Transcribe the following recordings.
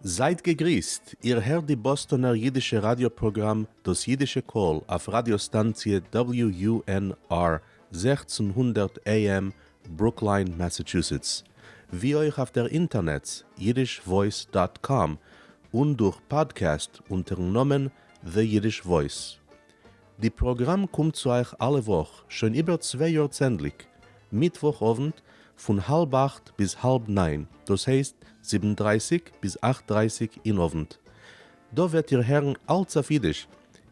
זייט געגריסט, איר הערט די באסטאנער אידישע ראדיא פראגראם דאס אידישע קול אויף ראדיא סטאנציע WUNR 1600 AM ברוקליין מאסאטשוסעטס, ווי אויך אויף דער אינטערנעץ yiddishvoice dot com און דורך פאדקעסט אונטערן נאמען The Yiddish Voice. די פראגראם קומט צו אייך אלע וואך, שוין איבער צוויי יאר צענדליג, מיטוואך אוונט פון האלב אכט ביז האלב ניין, דאס הייסט זיבן דרייסיג ביז אכט דרייסיג אין אוונט. דא וועט איר הערן אלץ אויף אידיש,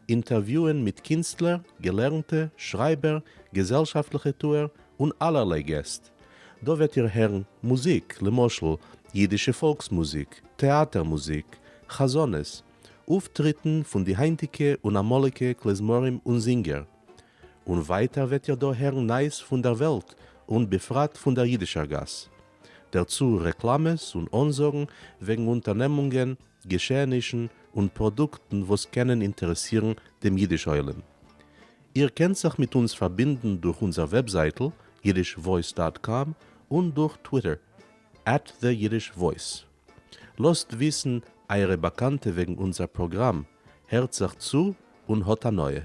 אינטערוויוען מיט קינסטלער, געלערנטע, שרייבער, געזעלשאפטליכע טוער, און אלערליי געסט. דא וועט איר הערן מוזיק, למשל, אידישע פאלקס מוזיק, טעאטער מוזיק, חזנות, אויפטריטן פון די היינטיגע און אמאליגע כלי-זמרים און זינגער. און ווייטער וועט איר דא הערן נייעס פון דער וועלט און בפרט פון דער אידישער גאס. דערצו רעקלאמעס און אנזאגן וועגן אונטערנעמונגען, געשעענישן און פראדוקטן וואס קענען אינטערעסירן דעם אידיש עולם. איר קענט זיך מיט אונז פארבינדן דורך אונזער וועבזייטל yiddishvoice dot com און דורך טוויטער at the Yiddish Voice. לאזט וויסן אייערע באקאנטע וועגן אונזער פראגראם, הערט זיך צו און האט הנאה.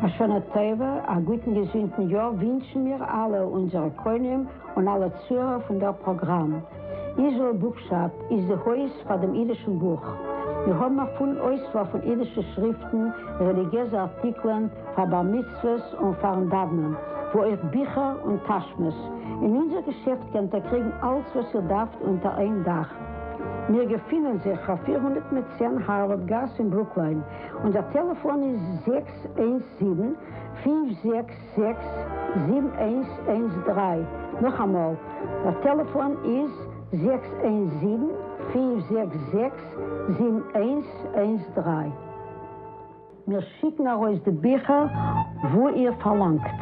א שנה טובה, א גוטן געזונטן יאר ווינטשן מיר אלע אונזערע קונים און אלע צוהערער פון דער פראגראם. Israel Bookshop איז די הויז פאר דעם אידישן בוך. מיר האבן א פולן אויסוואל פון אידישע שריפטן, רעליגיעזע ארטיקלען, פאר בר מצוות און פארן דאוונען, וואו אויך ביכער און טאשמעס. אין אונזער געשעפט קענט איר קריגן אלץ וואס איר דארפט אונטער איין דאך. מיר געפינען זיך אויף 410 הארווארד גאס אין ברוקליין. אונזער טעלעפאן איז 617 566 7113. נאכאמאל, דער טעלעפאן איז 617 566 7113. מיר שיקן ארויס די ביכער וואו איר פארלאנגט.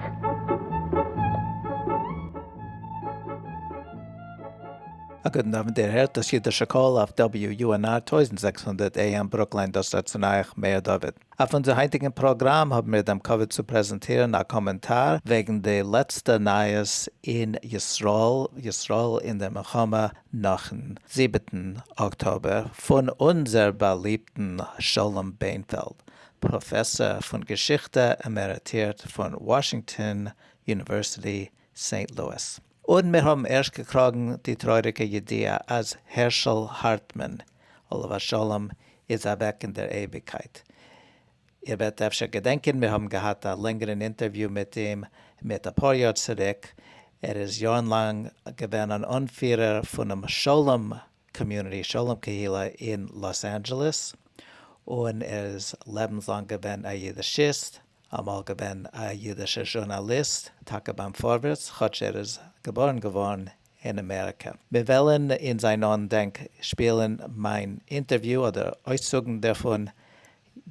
א גוטן אוונט, איר הערט דאס אידישע קול אויף WUNR 1600 AM ברוקליין דאס רעדט צון אייך מאיר דוד. אויף אונזער היינטיגן פראגראם האבן מיר דעם כבוד צו פרעזענטירן א קאמענטאר וועגן די לעצטע נייעס אין ישראל, ישראל אין דער מלחמה נאכן זיבעטן אקטאבער, פון אונזער באליבטן שלום בענפעלד, פראפעסאר פון געשיכטע עמעריטירט פון וואשינגטאן University סעינט לואיס. און מיר האבן ערשט געקראגן די טרויעריגע ידיעה אז הערשל הארטמאן עליו השלום איז אוועק אין דער אייביגקייט. איר וועט אפשר געדענקען מיר האבן געהאט א לענגערן אינטערוויו מיט אים מיט אפאר יאר צוריק, ער איז יארן לאנג געווען אן אנפירער פונעם שלום community, שלום קהילה אין לאס אנדזשעלעס, און ער איז לעבנסלאנג געווען א אידישיסט, אמאל געווען א אידישער זשורנאליסט, טאקע ביים פארווערטס, כאטש ער איז געבארן געווארן אין אמעריקע. מיר וועלן אין זיין אנדענק שפילן מיין אינטערוויו אדער אויסצוגן דערפון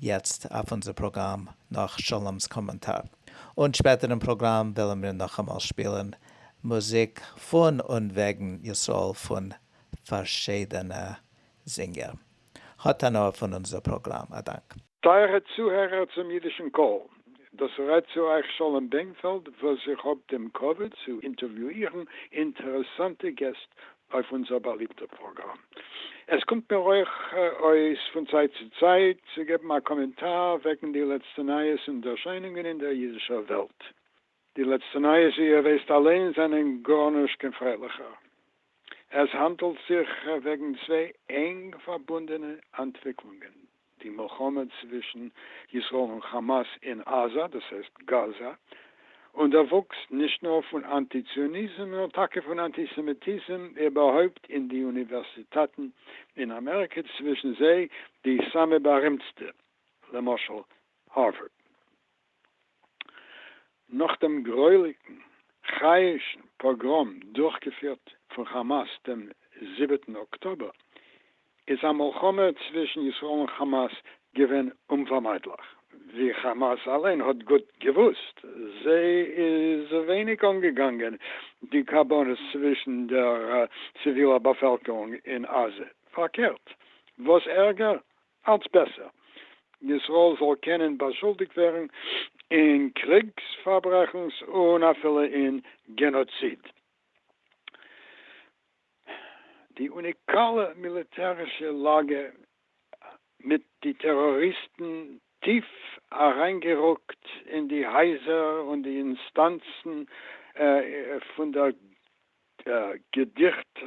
יעצט אויף אונזער פראגראם נאך שלום'ס קאמענטאר. און שפעטער אין פראגראם וועלן מיר נאכאמאל שפילן מוזיק פון און וועגן ישראל פון פארשידענע זינגער. האט הנאה פון אונזער פראגראם. א דאנק. טייערע צוהערער צום אידישן קול, דאס רעדט צו אייך שלום בענפעלד וואס איך האב דעם כבוד צו אינטערוויואירן אינטערעסאנטע געסט אויף אונזער באליבטער פראגראם. עס קומט מיר אויך אויס פון צייט צו צייט צו געבן א קאמענטאר וועגן די לעצטע נייעס און ערשיינונגען אין דער אידישער וועלט. די לעצטע נייעס ווי איר ווייסט אליין זענען גארנישט קיין פרייליכע. עס האנדלט זיך וועגן צוויי ענג פארבונדענע אנטוויקלונגען, די מלחמה צווישן ישראל און כאמאס אין עזה, דאס הייסט גאזא, און דער וואוקס נישט נאר פון אנטי-ציוניזם נאר טאקע פון אנטיסעמיטיזם איבערהויפט אין די אוניווערסיטעטן אין אמעריקע, צווישן זיי די סאמע בארימטסטע, למשל הארווארד. נאך דעם גרויליגן חיה'שן פאגראם דורכגעפירט פון כאמאס דעם זיבעטן אקטאבער, איז א מלחמה צווישן ישראל און כאמאס געווען אומפארמיידליך. ווי כאמאס אליין האט גוט געוואוסט, זיי איז ווייניג אנגעגאנגען די קרבנות צווישן דער ציווילער באפעלקערונג אין עזה, פארקערט, וואס ערגער אלץ בעסער ישראל זאל קענען באשולדיגט ווערן אין קריגס פארברעכנס און אפילו אין גענאציד. די אוניקאלע מיליטערישע לאגע מיט די טעראריסטן טיף אריינגערוקט אין די הייזער און די אינסטאנצן פון דער געדיכט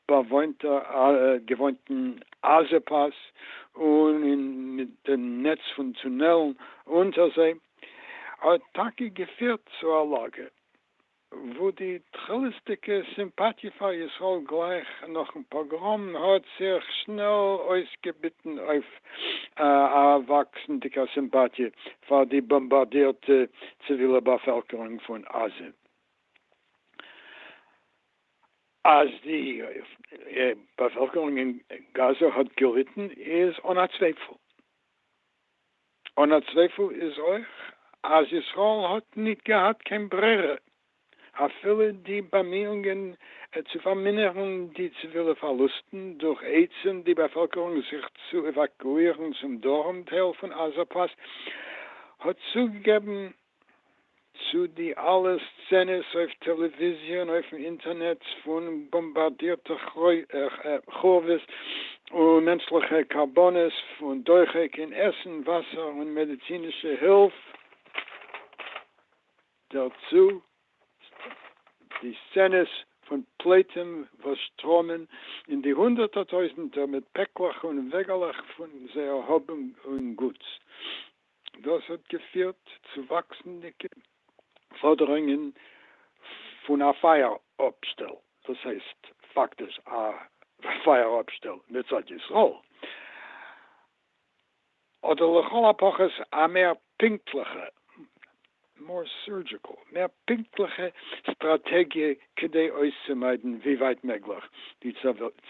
באוואוינטן עזה פאס און אין דעם נעץ פון טונעלן אונטער זיי, האט טאקע געפירט צו א לאגע וואו די תחילת'דיגע סימפאטיע פאר ישראל גלייך נאכ'ן פאגראם האט זיך שנעל אויסגעביטן אויף א וואקסנדיגע סימפאטיע פאר די באמבארדירטע ציווילע באפעלקערונג פון עזה. אז די באפעלקערונג אין גאזא האט געליטן איז אן א צווייפל. אן א צווייפל איז אויך אז ישראל האט ניט געהאט קיין ברירה, אפילו די באמיאונגען צו פארמינערן די ציווילע פארלוסטן דורך עצה'ן די באפעלקערונג זיך צו עוואקואירן צום דרום טייל פון עזה פאס האט צוגעגעבן צו די אלע סצענעס אויף טעלעוויזיע און אויפן אינטערנעט פון באמבארדירטע חורבות און מענטשליכע קרבנות פון דוחק אין עסן, וואסער און מעדיצינישע הילף, דערצו די סצענעס פון פליטים וואס שטראמען אין די הונדערטער טויזנטער מיט פעקלעך און וועגעלעך פון זייער האב און גוטס. דאס האט געפירט צו וואקסנדיגע פאדערונגען פון א פייער אפשטעל, דאס הייסט פאקטיש א פייער אפשטעל מצד ישראל, אדער לכל הפחות א מער פונקטליכע, more surgical, מער פונקטליכע סטראטעגיע כדי אויסצומיידן ווי ווייט מעגליך די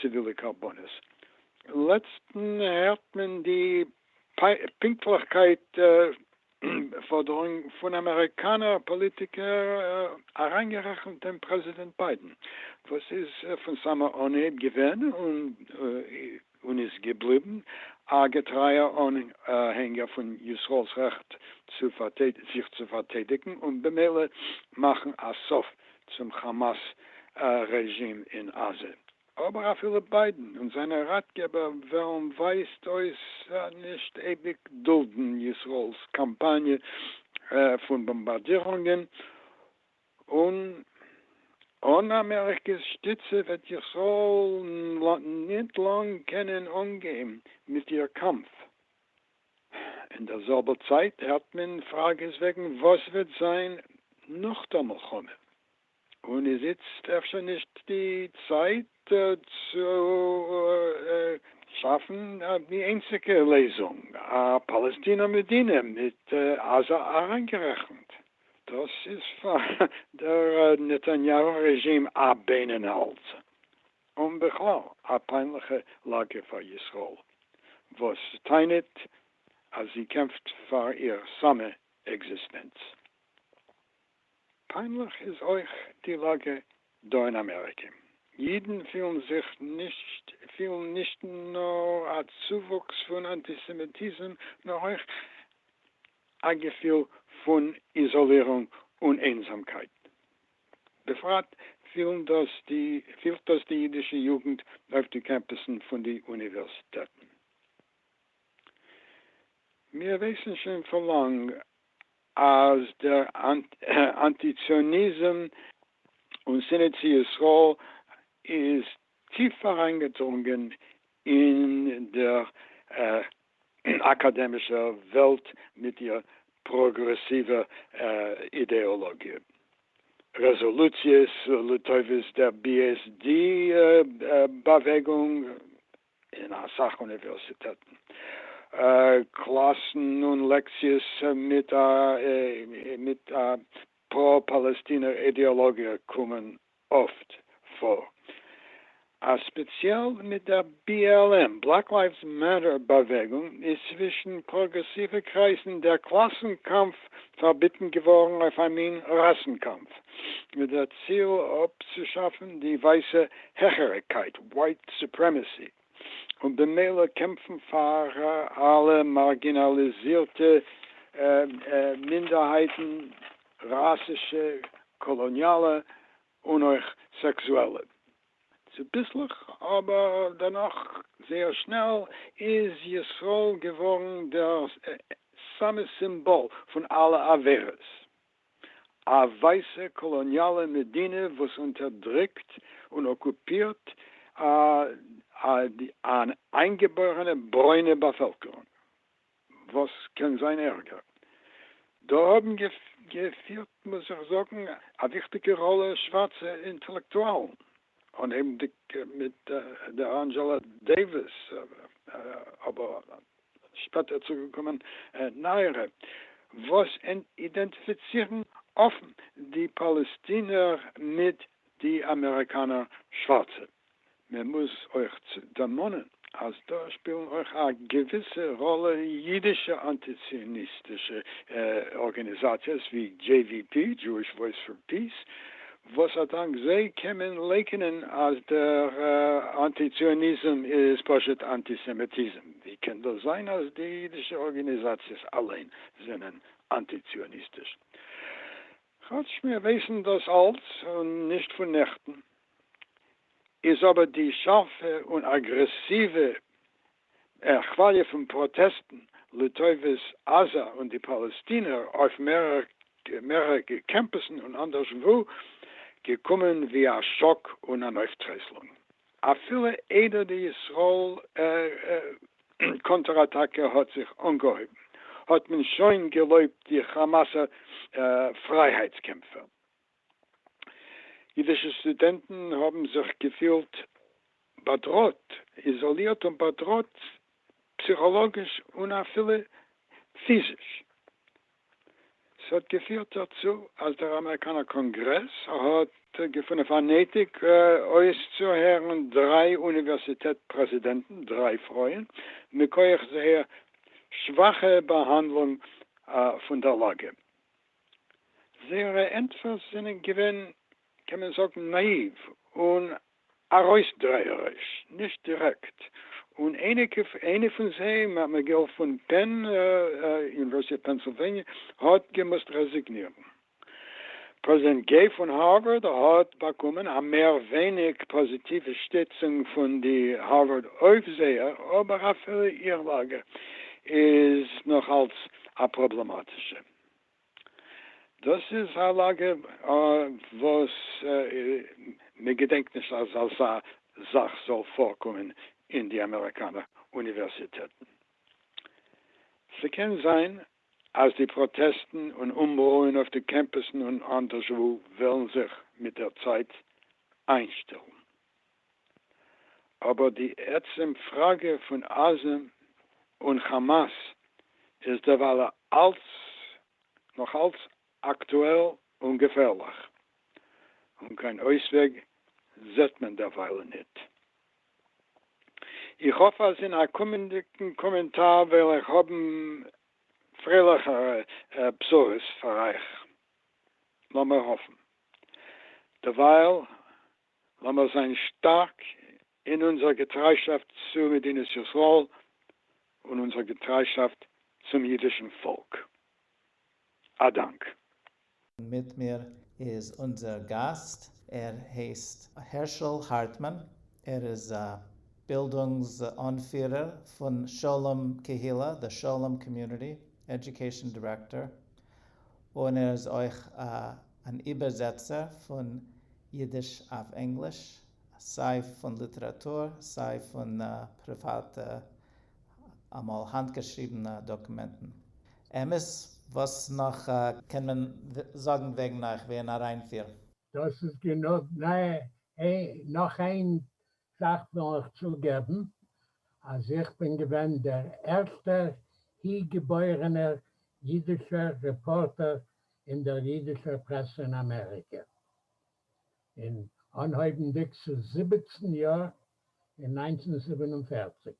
ציווילע קרבנות. לעצטן הערט מען די פונקטליכקייט פאדערונג פון אמעריקאנער פאליטיקער אריינגערעכנט דעם פרעזידענט ביידען וואס איז פון סאמע אנהייב געווען און איז געבליבן א געטרייער אנהענגער פון ישראל'ס רעכט זיך צו פארטיידיגן און במילא מאכן א סוף צום כאמאס רעזשים אין עזה. אבער אפילו ביידען און זיינע ראטגעבער וועלן ווייזט אויס נישט אייביג דולדן ישראל'ס קאמפאניע פון באמבארדירונגען, און אן אמעריקע'ס שטיצע וועט ישראל ניט לאנג קענען אנגיין מיט איר קאמף. אין דער זעלבער צייט הערט מען פראגעס וועגן וואס וועט זיין נאך דער מלחמה. און איז איצט אפשר נישט די צייט צו שאפן די איינציגע לעזונג, א פאלעסטינער מדינה מיט עזה אריינגערעכנט? דאס איז פאר דער נתניהו רעזשים א ביין אין האלז, און בכלל א פיינליכע לאגע פאר ישראל וואס טענה'ט אז זי קעמפט פאר איר סאמע עקזיסטענץ. פיינליך איז אויך די לאגע דא אין אמעריקע. אידן פילן זיך נישט פילן נישט נאר א צואוואוקס פון אנטיסעמיטיזם נאר אויך א געפיל פון איזאלירונג און איינזאמקייט. בפרט פילן דאס די פילט דאס די אידישע יוגנט אויף די קעמפוסן פון די אוניווערסיטעטן. מיר ווייסן שוין פון לאנג אז דער אנטי-ציוניזם און שנאה צו ישראל איז טיף אריינגעדרונגען אין דער אקאדעמישער וועלט מיט איר פראגרעסיווער אידעאלאגיע. רעזאלוציעס לטובת דער BSD באוועגונג אין א סך אוניווערסיטעטן. קלאסן און לעקציעס מיט א מיט א פרא-פאלעסטינער אידעאלאגיע קומען אפט פאר. א ספעציעל מיט דער BLM, Black Lives Matter, באוועגונג איז צווישן פראגרעסיווע קרייזן דער קלאסן-קאמף פארביטן געווארן אויף א מין ראסן-קאמף, מיט דער ציל אפצושאפן די ווייסע העכעריקייט, white supremacy, און במילא קעמפן פאר אלע מארגינאליזירטע מינדערהייטן, ראסישע, קאלאניאלע און אויך סעקסועלע. צוביסלעך, אבער דערנאך זייער שנעל, איז ישראל געווארן דער סאמע סימבאל פון אלע עבירות. א ווייסע קאלאניאלע מדינה וואס אונטערדריקט און אקופירט אן איינגעבוירענע ברוינע באפעלקערונג. וואס קען זיין ערגער? דא האבן געפירט, מוז איך זאגן, א וויכטיגע ראלע שווארצע אינטעלעקטואלן, אנהייבנדיג מיט דער אנדזשעלא דעיוויס, אבער שפעטער צוגעקומען נייערע, וואס אידענטיפיצירן אפן די פאלעסטינער מיט די אמעריקאנער שווארצע. מען מוז אויך דערמאנען אז דא שפילן אויך א געוויסע ראלע אידישע אנטי-ציוניסטישע ארגאניזאציעס ווי JVP, Jewish Voice for Peace, וואס אדאנק זיי קען מען לייקענען אז דער אנטי-ציוניזם איז פשוט אנטיסעמיטיזם. ווי קען דאס זיין אז די אידישע ארגאניזאציעס אליין זענען אנטי-ציוניסטיש? כאטש מיר ווייסן דאס אלץ און נישט פון נעכטן, איז אבער די שארפע און אגרעסיווע כוואליע פון פראטעסטן לטובת עזה און די פאלעסטינער אויף מערערע קעמפוסן און אנדערש וואו, געקומען ווי א שאק און אן אויפטרייסלונג. אפילו איידער די ישראל קאנטער אטאקע האט זיך אנגעהויבן, האט מען שוין געלויבט די כאמאסער פרייהייטס קעמפער. אידישע סטודענטן האבן זיך געפילט באדראט, איזאלירט און באדראט פסיכאלאגיש און אפילו פיזיש. ס'האט געפירט דערצו אז דער אמעריקאנער קאנגרעס האט געפונען פאר נעטיג אויסצוהערן דריי אוניווערסיטעט פרעזידענטן, דריי פרויען, מכח זייער שוואכע באהאנדלונג פון דער לאגע. זייערע ענטפערס זענען געווען, קען מען זאגן, נאאיוו און ארויסדרייעריש, נישט דירעקט, און איינע פון זיי, מעקגיל פון פען, University of Pennsylvania, האט געמוזט רעזיגנירן. פרעזידענט גיי פון הארווארד האט באקומען א מער ווייניג פאזיטיווע שטיצונג פון די הארווארד אויפזעער, אבער אפילו איר לאגע איז נאך אלץ א פראבלעמאטישע. דאס איז א לאגע וואס מען געדענקט נישט אז אזא זאך זאל פארקומען אין די אמעריקאנער אוניווערסיטעטן. ס'קען זיין אז די פראטעסטן און אומרוען אויף די קעמפוסן און אנדערשוואו וועלן זיך מיט דער צייט איינשטילן. אבער די עצם פראגע פון עזה און כאמאס איז דערווייל אלץ נאך אלץ אקטועל און געפערליך, און קיין אויסוועג זעט מען דערווייל ניט. איך האף אז אין א קומענדיגן קאמענטאר וועל איך האבן פרייליכערע בשורות פאר אייך. לאמיר האפן. דערווייל לאמיר זיין שטארק אין אונזער געטריישאפט צו מדינת ישראל און אונזער געטריישאפט צום אידישן פאלק. א דאנק. מיט מיר איז אונזער גאסט, ער הייסט הערשל הארטמאן, ער איז א בילדונגס אנפירער פון שלום קהילה, the Sholom Community Education Director, און ער איז אויך אן איבערזעצער פון אידיש אויף ענגליש, סיי פון ליטעראטור סיי פון פריוואטע אמאל האנטגעשריבענע דאקומענטן. אמת? וואס נאך קען מען זאגן וועגן אייך ווי אן אריינפיר? דאס איז גענוג. נאך איין זאך וויל איך צוגעבן, אז איך בין געווען דער ערשטער הי-געבוירענער אידישער רעפארטער אין דער אידישער פרעסע אין אמעריקע, אין אנהויבנדיג צו 17 יאר אין 1947,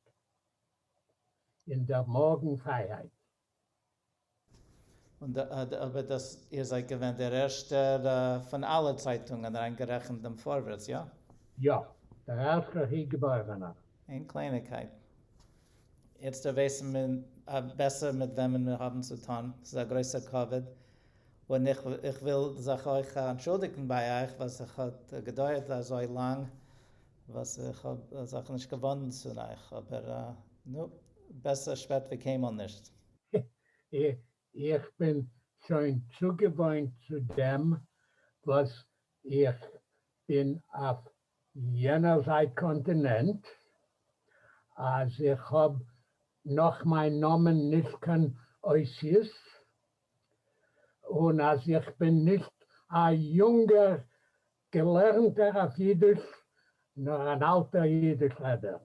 אין דער מארגן פרייהייט. און אבער דאס איר זייט געווען דער ערשטער פון אלע צייטונגען אריינגערעכנט דעם פארווערטס, יא? יא, דער ערשטער הי-געבוירענער. איין קלייניגקייט. איצטער ווייסן מיר בעסער מיט וועמען מיר האבן צו טאן. ס'איז א גרויסער כבוד. און איך וויל זיך אויך אנטשולדיגן ביי אייך וואס עס האט געדויערט אזוי לאנג. וואס איך האב זיך נישט געוואנדן צו אייך, אבער נו, בעסער שפעט ווי קיינמאל נישט. איך בין שוין צוגעוואוינט צו דעם וואס איך בין אויף יענער זייט קאנטינענט, אז איך האב נאך מיין נאמען נישט קיין אותיות, און אז איך בין נישט א יונגער געלערנטער אויף אידיש, נאר אן אלטער אידיש רעדער.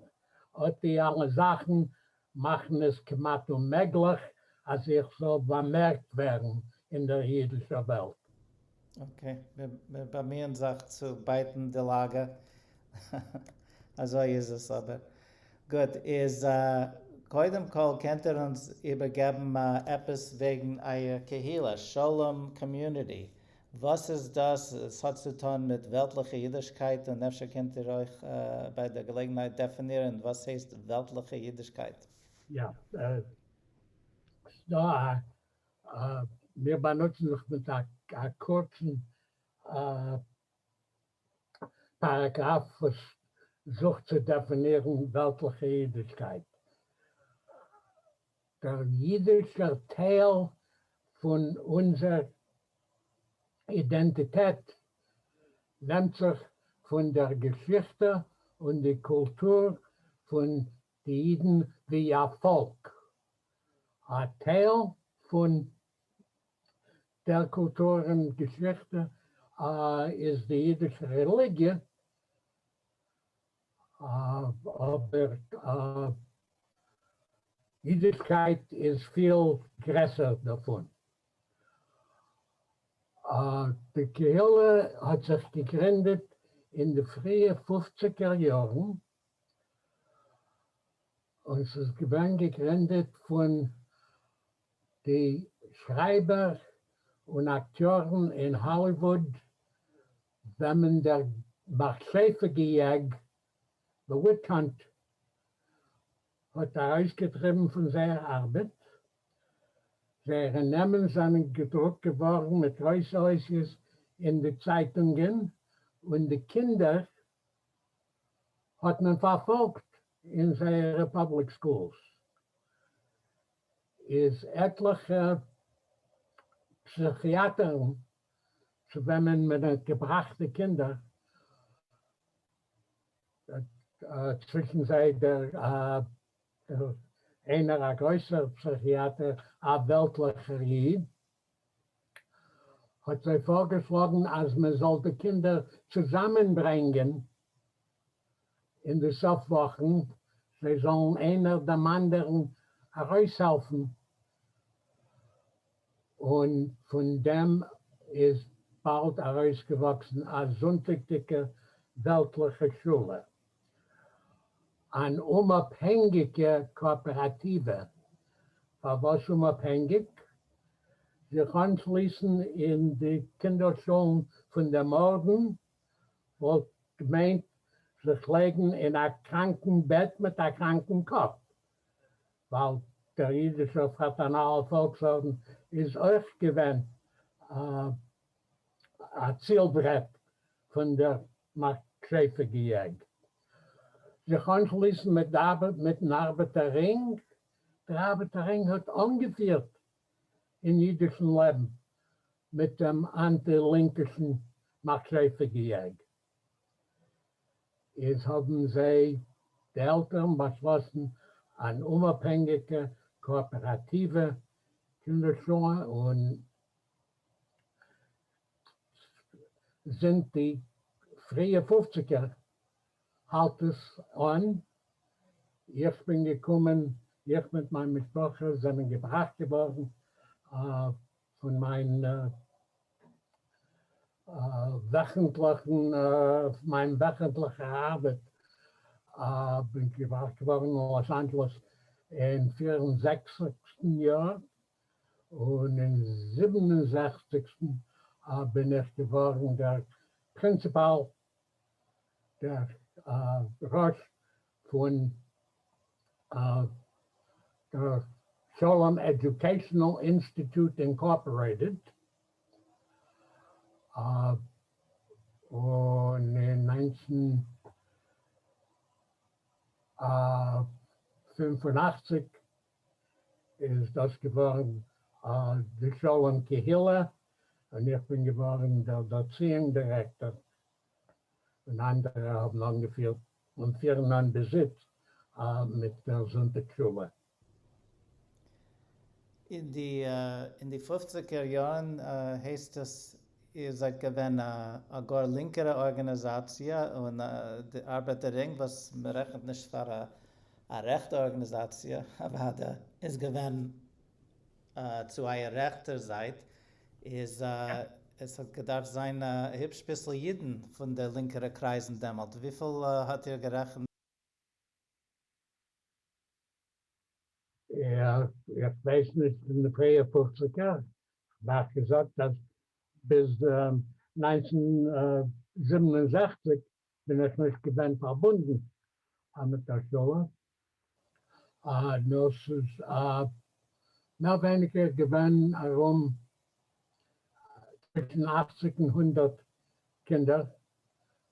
אט די אלע זאכן מאכן עס כמעט אוממעגליך אז איך זאל באמערקט ווערן אין דער אידישער וועלט. Okay, מיר באמיען זיך צו בייטן די לאגע. אזוי איז עס אבער. גוט, איז קודם כל קענט איר אונז איבערגעבן עפעס וועגן אייער קהילה, שלום Community? וואס איז דאס? עס האט צו טון מיט וועלטליכע אידישקייט, און אפשר קענט איר אויך ביי דער געלעגנהייט דעפינירן וואס הייסט וועלטליכע אידישקייט. יא, ס'דא א, מיר באנוצן זיך מיט א קורצן פאראגראף וואס זוכט צו דעפינירן וועלטליכע אידישקייט. דער אידישער טייל פון אונזער אידענטיטעט נעמט זיך פון דער געשיכטע און די קולטור פון די אידן ווי א פאלק. א טייל פון דער קולטור און געשיכטע איז די אידישע רעליגיע, אבער אידישקייט איז פיל גרעסער דערפון. די קהילה האט זיך געגרינדעט אין די פריע פופציגער יארן, און ס'איז געווען געגרינדעט פון די שרייבער און אקטיארן אין האליוואוד וועמען דער מכשפה געיעג, The Witch Hunt, האט ארויסגעטריבן פון זייער ארבעט. זייערע נעמען זענען געדרוקט געווארן מיט גרויסע אותיות אין די צייטונגען, און די קינדער האט מען פארפאלגט אין זייערע public schools. איז עטליכע פסיכיאטערן צו וועמען מען האט געבראכט די קינדער, צווישן זיי דער איינער א גרויסער פסיכיאטער א וועלטליכער איד, האט זיי פארגעשלאגן אז מען זאל די קינדער צוזאמענברענגען אין די סוף וואכן, זיי זאלן איינער דעם אנדערן ארויסהעלפן, און פון דעם איז באלד ארויסגעוואקסן א זונטאג'דיגע וועלטליכע שולע, אן אומאפהענגיקע קאאפעראטיווע. פארוואס אומאפהענגיק? זיך אנשליסן אין די קינדער שולן פון דעם ארדן וואלט געמיינט זיך לייגן אין א קראנקן בעט מיט א קראנקן קאפ, ווייל דער אידישער פראטערנאלער פאלקס-ארדן איז אויך געווען א צילברעט פון דער מכשפה געיעג. זיך אנשליסן מיטן ארבעטער רינג, דער ארבעטער רינג האט אנגעפירט אין אידישן לעבן מיט דעם אנטי-לינקישן מכשפה געיעג. איז האבן זיי, די עלטערן, באשלאסן אן אומאפהענגיקע קאאפעראטיווע קינדער שולע, און זינט די פריע פופציגער האלט עס אן. איך בין געקומען, איך מיט מיין משפחה זענען געבראכט געווארן פון מיין וועכנטליכן, מיין וועכנטליכע ארבעט, בין געבראכט געווארן אין לאס אנדזשעלעס אין פיר און זעכציגסטן יאר, און אין זיבן און זעכציגסטן בין איך געווארן דער פרינציפאל, דער ראש פון דער שלום Educational Institute Incorporated, און אין 85 איז דאס געווארן די שלום קהילה, און איך בין געווארן דער דערציאונג דירעקטאר, און אנדערע האבן אנגעפירט און פירן אן ביז איצט מיט דער זונטאג שולע. אין די אין די פופציגער יארן הייסט עס איר זייט געווען א גאר לינקערע ארגאניזאציע און די ארבעטער רינג וואס מ'רעכנט נישט פאר א רעכטע ארגאניזאציע אוודאי איז געווען צו אייער רעכטער זייט איז עס האט געדארפט זיין א היפש ביסל אידן פון די לינקערע קרייזן דעמאלט וויפיל האט איר גערעכנט? איך ווייס נישט פון די פריע פופציגער, כ'האב געזאגט אז ביז 1967 בין איך נישט געווען פארבונדן מיט דער שולע, נאר ס'איז מער ווייניגער געווען ארום צווישן אכציג און הונדערט קינדער,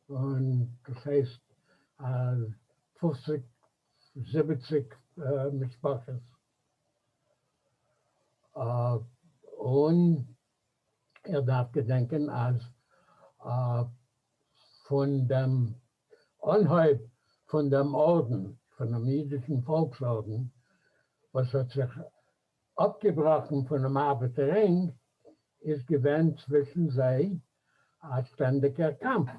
און דאס הייסט אז פופציג זיבעציג משפחות, און איר דארפט געדענקען אז פון דעם אנהויב פון דעם ארדן, פונעם אידישן פאלקס ארדן, וואס האט זיך אפגעבראכן פונעם ארבעטער רינג, איז געווען צווישן זיי א שטענדיגער קאמף,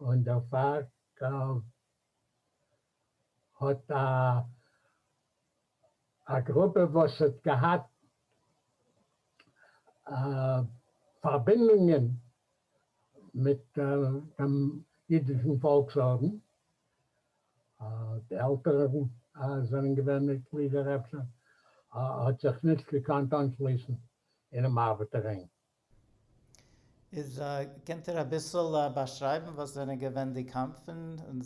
און דערפאר האט א גרופע וואס האט געהאט פארבינדונגען מיט דעם אידישן פאלקס-ארדן, די עלטערן זענען געווען מיטגלידער אפשר, האט זיך נישט געקאנט אנשליסן אינעם ארבעטער רינג. איז קענט איר אביסל באשרייבן וואס זענען געווען די קאמפן און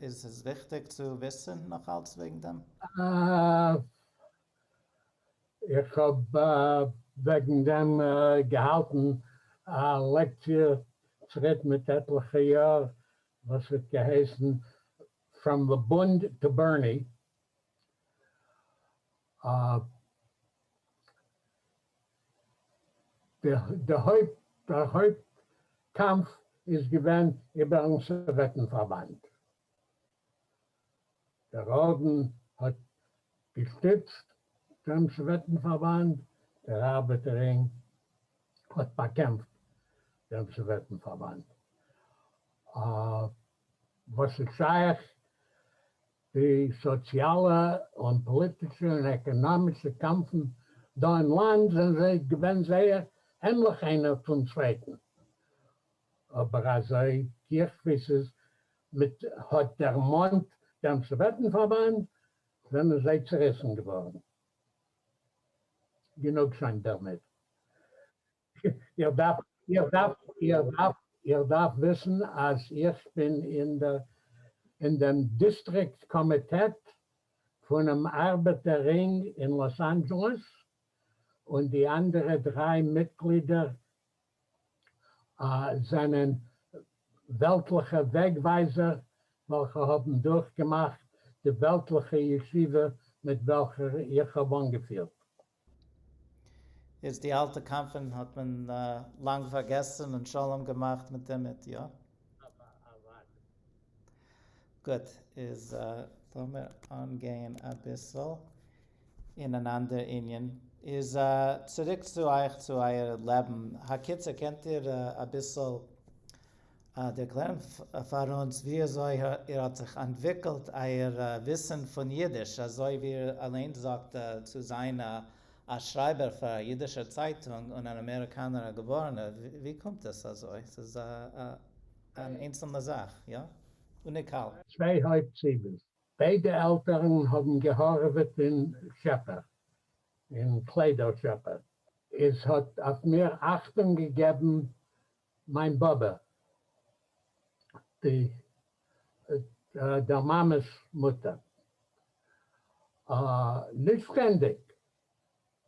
איז עס וויכטיג צו וויסן נאך אלץ וועגן דעם? איך האב וועגן דעם געהאלטן א לעקציע צוריק מיט עטליכע יאר וואס האט געהייסן From the Bund to Bernie. דער הויפט קאמף איז געווען איבערן סאוועטן פארבאנד. דער ארדן האט געשטיצט דעם סאוועטן פארבאנד, דער ארבעטער רינג האט באקעמפט דעם סאוועטן פארבאנד. וואס איז שייך די סאציאלע און פאליטישע און עקאנאמישע קאמפן דא אין לאנד זענען זיי געווען זייער ענליך איינער צום צווייטן, אבער אזוי גיך ווי ס'איז מיט האט דערמאנט דעם סאוועטן פארבאנד זענען זיי צעריסן געווארן. גענוג שוין דערמיט. איר דארפט איר דארפט איר דארפט איר דארפט וויסן אז איך בין אין דער אין דעם דיסטריקט קאמיטעט פונעם ארבעטער רינג אין לאס אנדזשעלעס, און די אנדערע דריי מיטגלידער זענען וועלטליכע וועגווייזער וועלכע האבן דורכגעמאכט די וועלטליכע ישיבה מיט וועלכער איך האב אנגעפירט. איז די אלטע קאמפן האט מען לאנג פארגעסן און שלום געמאכט מיט דערמיט, יא? גוט, איז לאמיר אנגיין אביסל אין אן אנדער ענין. איז צוריק צו אייך צו אייער לעבן. הקיצור, קענט איר אביסל דערקלערן פאר אונז ווי אזוי איר האט זיך אנטוויקלט אייער וויסן פון אידיש, אזוי ווי איר אליין זאגט צו זיין א שרייבער פאר א אידישער צייטונג און אן אמעריקאנער א געבארענער, ווי קומט עס אזוי? ס'איז אן איינצלנע זאך, יא? אוניקאל. צוויי הויפט סיבות. ביידע עלטערן האבן געהארעוועט אין שעפער, אין קליידער שעפער. איז האט אויף מיר אכטונג געגעבן מיין באבע, די דער מאמע'ס מוטער. נישט שטענדיג,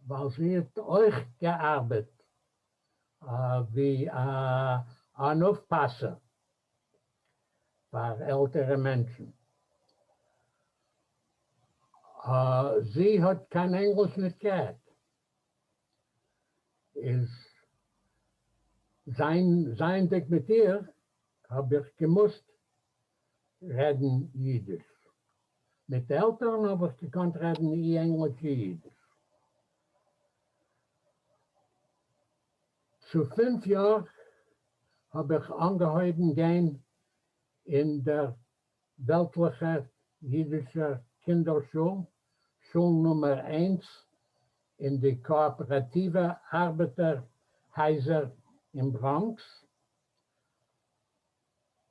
ווייל זי האט אויך געארבעט ווי אן אויפפאסער פאר עלטערע מענטשן. זי האט קיין ענגליש ניט גערעדט. איז זיין זייענדיק מיט איר האב איך געמוזט רעדן אידיש. מיט די עלטערן האב איך געקאנט רעדן אי ענגליש אי אידיש. צו פינף יאר האב איך אנגעהויבן גיין אין דער וועלטליכער אידישער קינדער-שול, שול נומער איינס אין די קאאפעראטיווע ארבעטער הייזער אין בראנקס,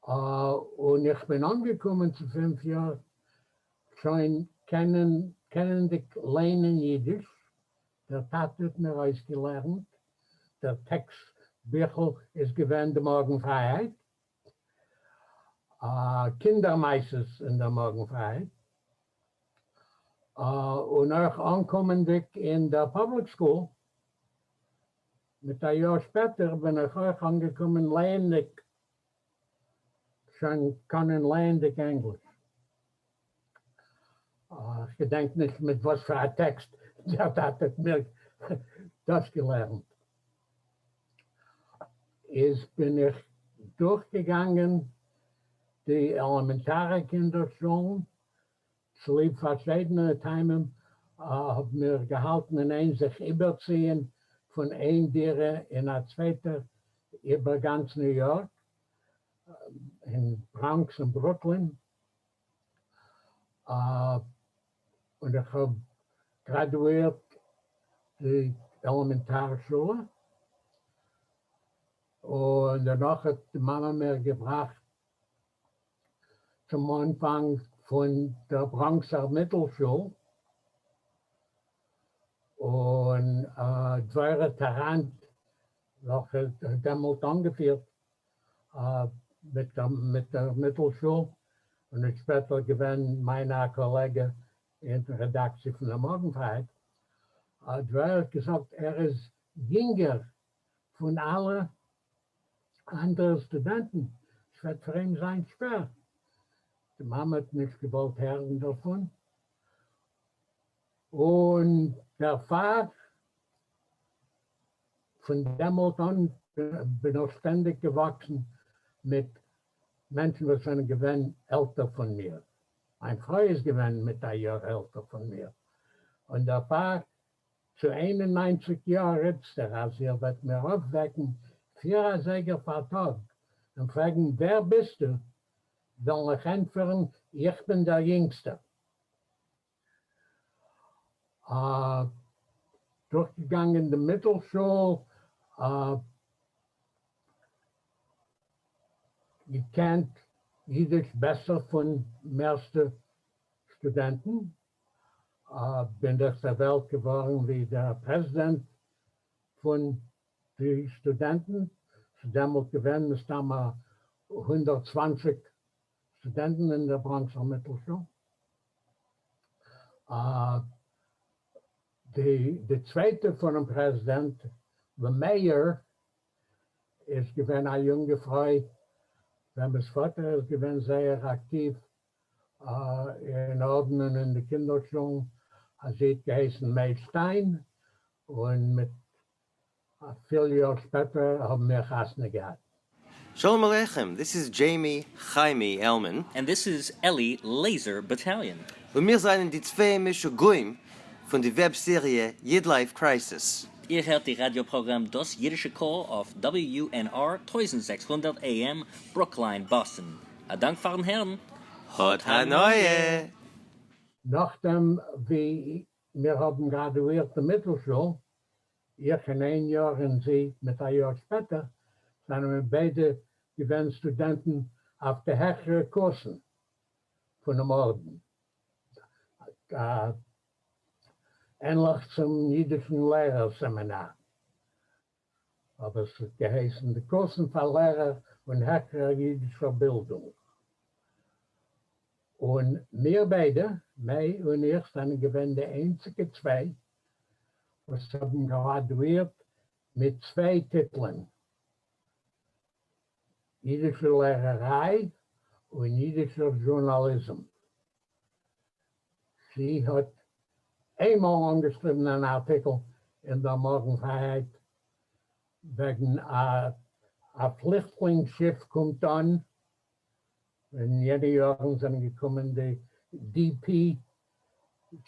און איך בין אנגעקומען צו פינף יאר שוין קענענדיג ליינען אידיש, דער טאטע האט מיר אויסגעלערנט, דער טעקסט ביכל איז געווען די מארגן פרייהייט, קינדער מעשות אין דער מארגן פרייהייט, און אויך אנקומענדיג אין דער public school מיט א יאר שפעטער בין איך אויך אנגעקומען לייענדיג שוין קאנען לייענדיג ענגליש. איך געדענק נישט מיט וואס פאר א טעקסט דער טאטע האט מיר דאס געלערנט. איז בין איך דורכגעגאנגען די עלעמענטארע קינדער שולן, צוליב פארשיידענע טעמים האבן מיר געהאלטן אין איין זיך איבערציען פון איין דירה אין א צווייטע איבער גאנץ ניו יארק, אין בראנקס און ברוקלין, און איך האב גראדואירט די עלעמענטארע שולע, און דערנאך האט די מאמע מיר געבראכט צום אנפאנג פון דער בראנקסער מיטלשול, און דבורה טאראנט וועלכע האט דעמאלט אנגעפירט מיט דער מיטלשול, און איז שפעטער געווען מיינע א קאלעגע אין רעדאקציע פון דער מארגנפרייהייט, דבורה האט געזאגט ער איז יונגער פון אלע אנדערע סטודענטן, ס'וועט פאר אים זיין שווער. די מאמע האט נישט געוואלט הערן דערפון, און דערפאר פון דעמאלט אן בין איך שטענדיג געוואקסן מיט מענטשן וואס זענען געווען עלטער פון מיר. מיין פרוי איז געווען מיט א יאר עלטער פון מיר, און דערפאר צו 91 יאר איצטער אז איר וועט מיר אויפוועקן פיר אזייגער פארטאג און פרעגן ווער ביסטו, וועל איך ענטפערן איך בין דער יונגסטער. דורכגעגאנגען די מיטלשול, געקענט אידיש בעסער פון מערסטע סטודענטן, בין איך דערוועלט געווארן ווי דער פרעזידענט פון די סטודענטן, ס'איז דעמאלט געווען מסתמא 120 סטודענטן אין דער בראנקסער מיטלשול. די צווייטע פונעם פרעזידענט, the mayor, איז געווען א יונגע פרוי וועמענס פאטער איז געווען זייער אקטיוו אין ארדענען אין די קינדער שולן, זי האט געהייסן מעי שטיין, און מיט פיל יאר שפעטער האבן מיר חתונה געהאט. שלום עליכם, this is Jamie חיימי עלמען. And this is Eli Laser Battalion. און מיר זענען די צוויי משוגעים פון די וועב סעריע YidLife Crisis. איר הערט די ראדיא פראגראם דאס אידישע קול אויף WUNR 1600 AM, ברוקליין, באסטן. א דאנק פארן הערן. האט הנאה! נאכדעם ווי מיר האבן גראדואירט די מיטלשול, איך אין איין יאר און זי מיט א יאר שפעטער, זענען מיר ביידע געווען סטודענטן אויף די העכערע קורסן פונעם ארדן, ענליך צום אידישן לערער סעמינאר, אבער עס האט געהייסן די קורסן פאר לערער און העכערער אידישער בילדונג. און מיר ביידע, מעי און איך, זענען געווען די איינציגע צוויי וואס האבן גראדואירט מיט צוויי טיטלען, אידישע לערעריי און אידישער זשורנאליזם. זי האט. איינמאל אנגעשריבן אן ארטיקל אין דער מארגן-פרייהייט וועגן א פליכטלינג שיף קומט אן, אין יענע יארן זענען געקומען די DP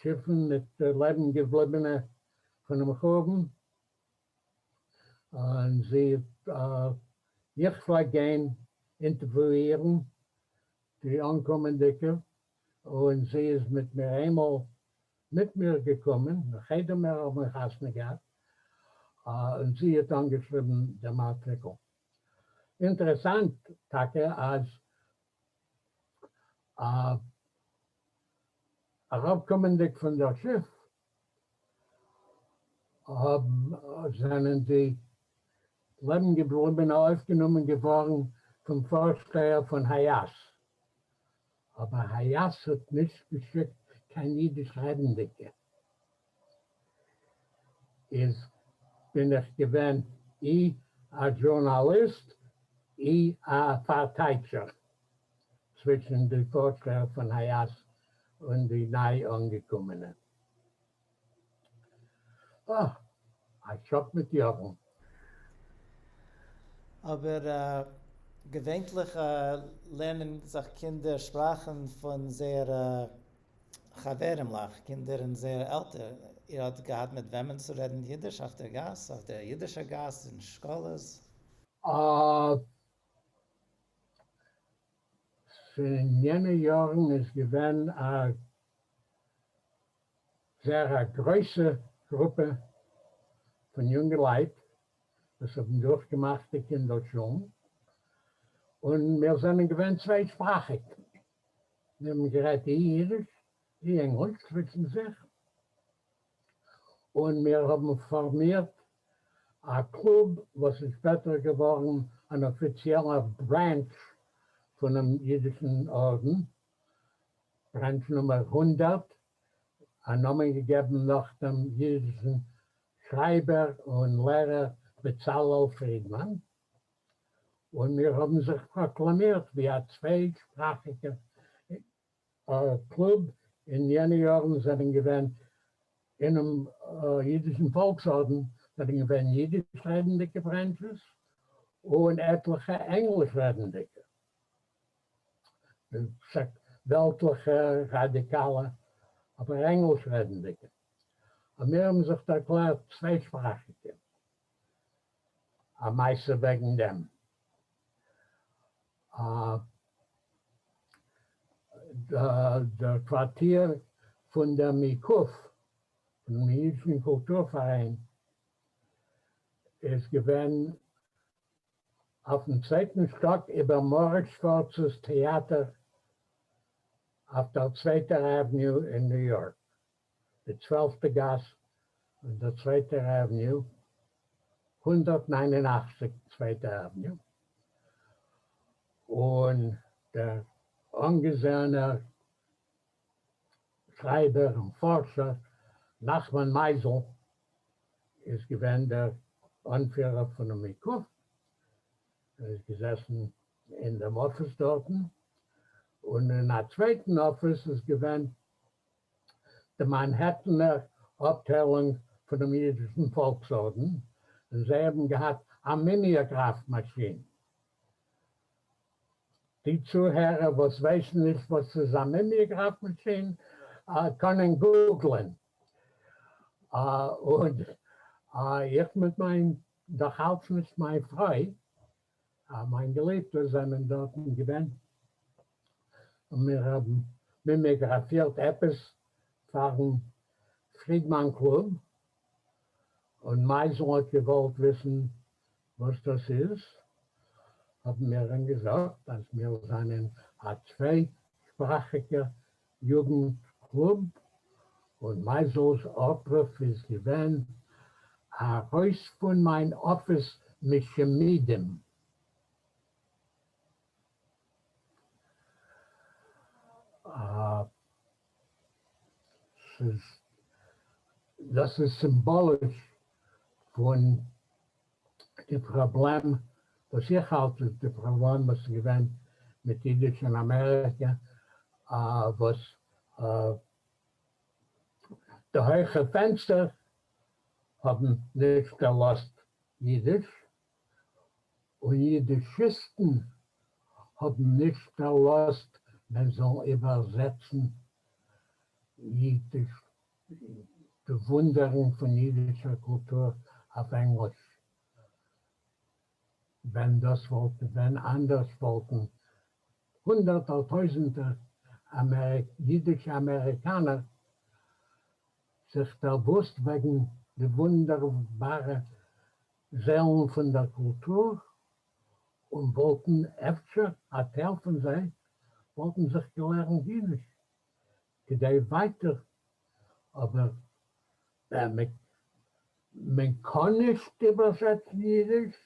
שיפן מיט לעבן געבליבענע פונעם חורבן, און זי איך פלעג גיין אינטערוויאירן די אנקומענדיגע, און זי איז מיט מיר איינמאל מיט מיר געקומען, נאך איידער מיר האבן חתונה געהאט, און זי האט אנגעשריבן דעם ארטיקל. אינטערעסאנט טאקע אז אראפקומענדיג פון דער שיף האבן זענען די לעבן געבליבענע אויפגענומען געווארן פון פארשטייער פון הייאס, אבער הייאס האט נישט געשיקט קיין אידיש רעדנדיגע, איז בין איך געווען אי א דזשורנאליסט אי א פארטייטשער צווישן די פארשטייער פון הייאס און די ניי אנגעקומענע. אה, א שאק מיט יארן. אבער געווענטליך לערנען זיך קינדער שפראכן פון זייערע חברימלעך, קינדער אין זייער עלטער. איר האט געהאט מיט וועמען צו רעדן אידיש אויף דער גאס, אויף דער אידישער גאס, אין שקאלעס? אין יענע יארן איז געווען א זייער א גרויסע גרופע פון יונגעלייט וואס האבן דורכגעמאכט די קינדער שולן, און מיר זענען געווען צוויישפראכיג, מיר האבן גערעדט אי אידיש אי ענגליש צווישן זיך, און מיר האבן פארמירט א קלוב וואס איז שפעטער געווארן אן אפיציעלער branch פונעם אידישן ארדן, branch נומער 100, א נאמען געגעבן נאך דעם אידישן שרייבער און לערער בצלאל פרידמאן, און מיר האבן זיך פראקלאמירט ווי א צוויי-שפראכיגער קלוב. אין יענע יארן זענען געווען אינעם אידישן פאלקס-ארדן זענען געווען אידיש-רעדנדיגע branches און עטליכע ענגליש-רעדנדיגע. וועלטליכע, ראדיקאלע, אבער ענגליש רעדנדיגע. און מיר האבן זיך דערקלערט צוויישפראכיגע. א מעשה וועגן דעם. דער קווארטיר פון דער מיקוף, פונעם אידישן קולטור פאראיין, איז געווען אויפן צווייטן שטאק איבער מאריס שווארצ'ס טעאטער אויף דער צווייטער avenue אין ניו יארק, די צוועלפטע גאס און דער צווייטער avenue, 189 צווייטע avenue, און דער אנגעזעענער שרייבער און פארשער נחמן מייזל איז געווען דער אנפירער פונעם מיקוף, ער איז געזעסן אין דעם אפיס דארטן, און אין א צווייטן אפיס איז געווען די מאנהעטנער אפטיילונג פונעם אידישן פאלקס-ארדן, און זיי האבן געהאט א מימיאגראף מאשין. די צוהערער וואס ווייסן נישט וואס ס'איז א מימיאגראף מאשין קענען גוגלען. און איך מיט מיין, נאך אלץ נישט מיין פרוי, מיין געליבטע זענען דארטן געווען, און מיר האבן מימיאגראפירט עפעס פארן פרידמאן קלוב, און מייזל האט געוואלט וויסן וואס דאס איז, האבן מיר אים געזאגט אז מיר זענען א צוויי-שפראכיגער יוגנט קלוב, און מייזעלס אפרוף איז געווען, ארויס פון מיין אפיס משומדים! ס'איז דאס איז סימבאליש פון די פראבלעם וואס איך האלט איז די פראבלעם וואס איז געווען מיט אידיש אין אמעריקע וואס די הויכע פֿענצטער האָבן נישט דערלאָזט ייִדיש, און ייִדישיסטן האָבן נישט דערלאָזט מען זאָל איבערזעצן ייִדיש, די וווּנדערן פֿון ייִדישער קולטור אויף ענגליש. ווען דאָס וואָלט געווען אַנדערש וואָלטן הונדערטער טויזנטער ייִדישע אַמעריקאַנער זיך דערוווּסט וועגן די וווּנדערבאַרע זיילן פֿון דער קולטור און וואָלטן אפֿשר, אַ טייל פֿון זיי, וואָלטן זיך געלערנט ייִדיש כּדי ווײַטער אָבער מען קאָן נישט איבערזעצן ייִדיש,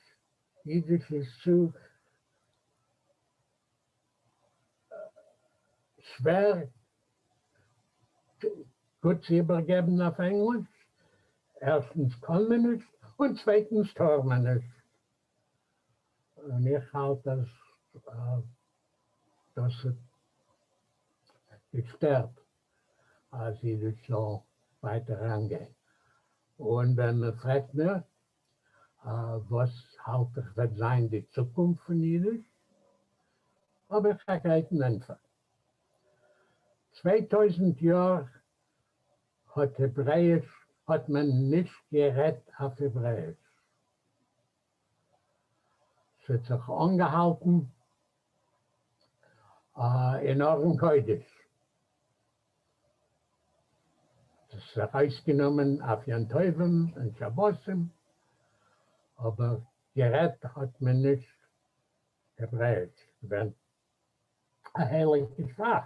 ייִדיש איז צו שווער גוט צו איבערגעבן אויף ענגליש, ערשטנס קאָן מען נישט און צווייטנס טאָר מען נישט, און איך האַלט אַז דאָס האָט געשטערט אז אידיש זאל ווייטער אנגיין. און ווען מען פרעגט מיר וואס האלט איך וועט זיין די צוקונפט פון אידיש, האב איך א גרייטן ענטפער. 2000 יאר האט העברעאיש האט מען נישט גערעדט אויף העברעאיש. ס'האט זיך אנגעהאלטן אין ארון קודש. ס'איז זיך אויסגענומען אויף יום טובים און שבתים, אבער גערעדט האט מען נישט העברעאיש, געווען א הייליגע שפראך,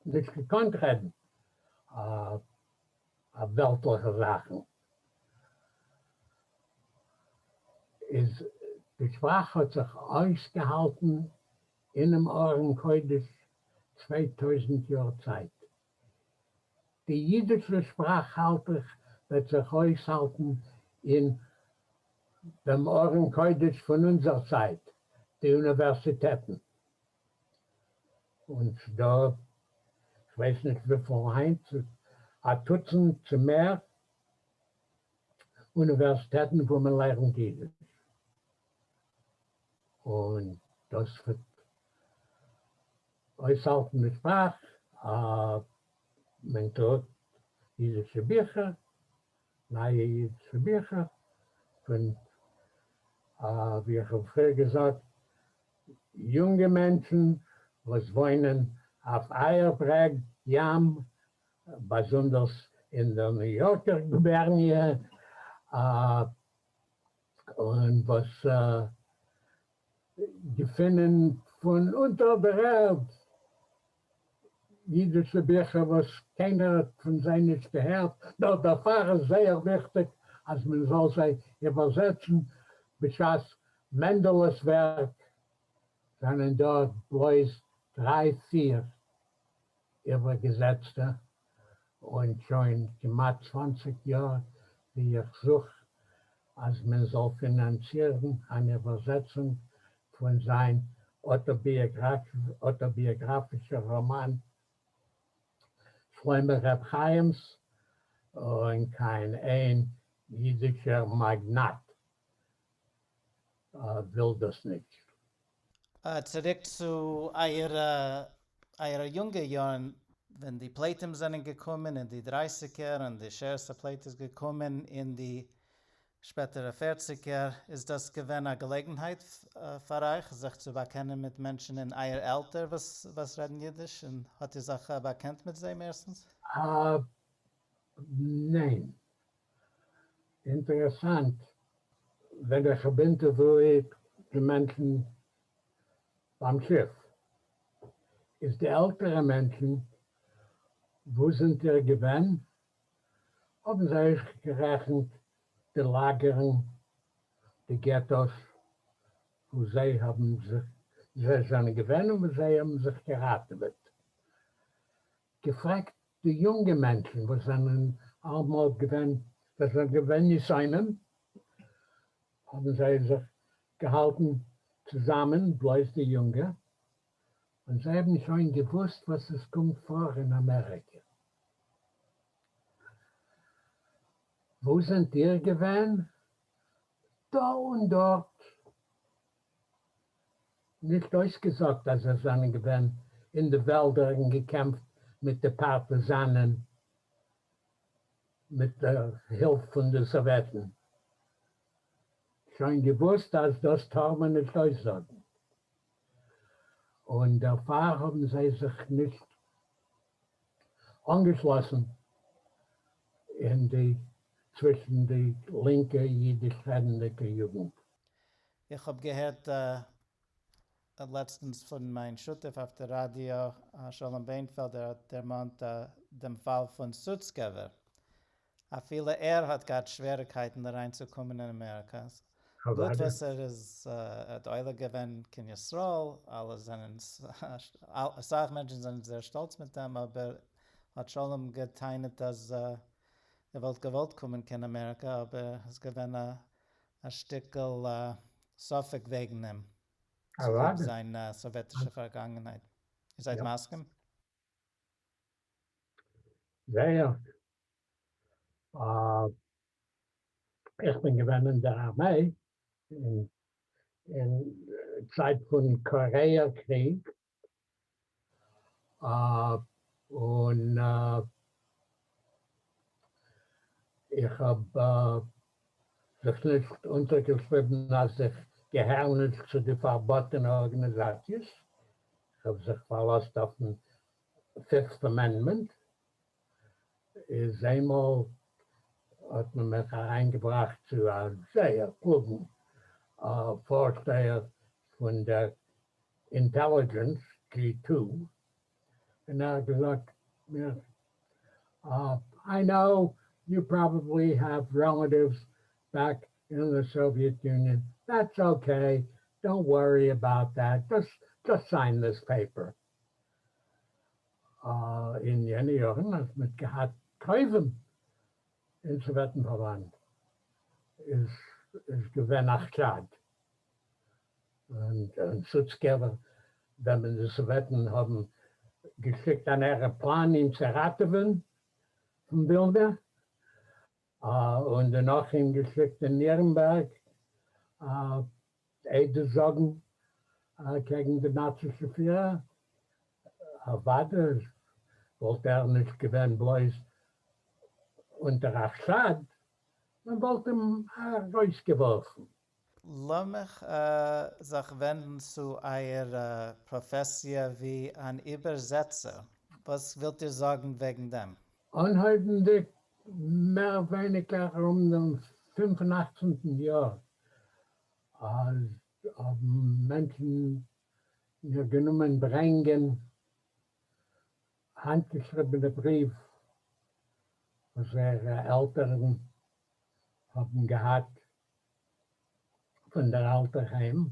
נישט געקאנט רעדן אויף וועלטליכע זאכן. איז די שפראך האט זיך אויסגעהאלטן אינעם ארון קודש 2000 יאר צייט. די אידישע שפראך האלט איך וועט זיך אויסהאלטן אין דעם ארון קודש פון אונזער צייט, די אוניווערסיטעטן. און ס'דא, כ'ווייס נישט וויפיל היינט, א טוצנט צו מער אוניווערסיטעטן וואו מען לערנט אידיש. און דאס וועט אויסהאלטן די שפראך, מען דרוקט אידישע ביכער, נייע אידישע ביכער, פון ווי איך האב פריער געזאגט, יונגע מענטשן וואס וואוינען אויף אייער ברעג ים, באזונדערס אין דער ניו יארקער גובערניע, און וואס געפינען פון אונטער דער ערד אידישע ביכער וואס קיינער האט פון זיי נישט געהערט, נאר דערפאר איז זייער וויכטיג אז מען זאל זיי איבערזעצן, בשעת מענדעלע'ס ווערק זענען דא בלויז דריי פיר איבערגעזעצטע, און שוין כמעט 20 יאר ווי איך זוך אז מען זאל פינאנצירן אן איבערזעצונג פון זיין אויטאביאגראפישער ראמאן שלמה ר' חיים'ס, און קיין איין אידישער מאגנאט וויל דאס נישט. צוריק צו אייערע אייערע יונגע יארן, ווען די פליטים זענען געקומען אין די דרייסיגער און די שארית הפליטה איז געקומען אין די שפעטערע פערציגער, איז דאס געווען א געלעגנהייט פאר אייך זיך צו באקענען מיט מענטשן אין אייער עלטער וואס רעדן אידיש, און האט איר זיך באקענט מיט זיי מערסטנס? ניין. אינטערעסאנט, ווען איך האב אינטערוויואירט די מענטשן ביים שיף, איז די עלטערע מענטשן, וואו זענט איר געווען? האבן זיי אויך גערעכנט די לאגערן, די געטאס, וואו זיי האבן זיך, זיי זענען געווען און וואו זיי האבן זיך געראטעוועט. געפרעגט די יונגע מענטשן וואס זענען אלעמאל געווען, וואס זענען געווען יתומים, האבן זיי זיך געהאלטן צוזאמען, בלויז די יונגע, און זיי האבן שוין געוואוסט וואס עס קומט פאר אין אמעריקע. וואו זענט איר געווען? דא און דארט. נישט אויסגעזאגט אז זיי זענען געווען אין די וועלדער און געקעמפט מיט די פארטיזאנען מיט דער הילף פון די סאוועטן. שוין געוואוסט אז דאס טאר מען נישט אויסזאגן. און דערפאר האבן זיי זיך נישט אנגעשלאסן אין די צווישן די לינקע אידיש רעדנדיגע יוגנט. איך האב געהערט לעצטנס פון מיין שותף אויף די ראדיא שלום בענפעלד ער האט דערמאנט דעם פאל פון סוצקעווער אפילו ער האט געהאט שוועריקייטן אריינצוקומען אין אמעריקא, גוט וואס ער איז האט עולה געווען קיין ישראל, אלע זענען אסאך מענטשן זענען זייער שטאלץ מיט דעם, אבער האט שלום גע'טענה'ט אז ער וואלט געוואלט קומען קיין אמעריקא אבער עס געווען א שטיקל ספק וועגן אים צוליב זיין סאוועטישע פארגאנגענהייט. איר זייט מסכים? זייער. איך בין געווען אין דער ארמיי אין צייט פון קארעאר קריג, און איך האב זיך נישט אונטערגעשריבן אז איך געהער נישט צו די פארבאטענע ארגאניזאציעס, איך האב זיך פארלאזט אויפן Fifth Amendment, איז איינמאל האט מען מיך אריינגעבראכט צו א זייער קלוגן פארשטייער פון דער intelligence, G2, און ער האט געזאגט מיר, I know you probably have relatives back in the Soviet Union, that's okay, don't worry about that, just sign this paper. אין יענע יארן אז מ'האט געהאט קרובים אין סאוועטן פארבאנד איז איז געווען א חשד און סוצקעווער וועמען די סאוועטן האבן געשיקט אן עראפלאן אים צו ראטעווען פון ווילנע און דערנאך אים געשיקט אין נירנבערג עדות זאגן קעגן די נאצישע פירער, אוודאי וואלט ער נישט געווען בלויז אונטער א חשד, מען וואלט אים ארויסגעווארפן. לאמיך זיך ווענדן צו אייער פראפעסיע ווי אן איבערזעצער, וואס ווילט איר זאגן וועגן דעם? אנהויבנדיג מער ווייניגער ארום דעם פינף און אכצנטן יאר אז האבן מענטשן מיר גענומען ברענגען האנטגעשריבענע בריוו וואס זייערע עלטערן האבן געהאט פון דער אלטער היים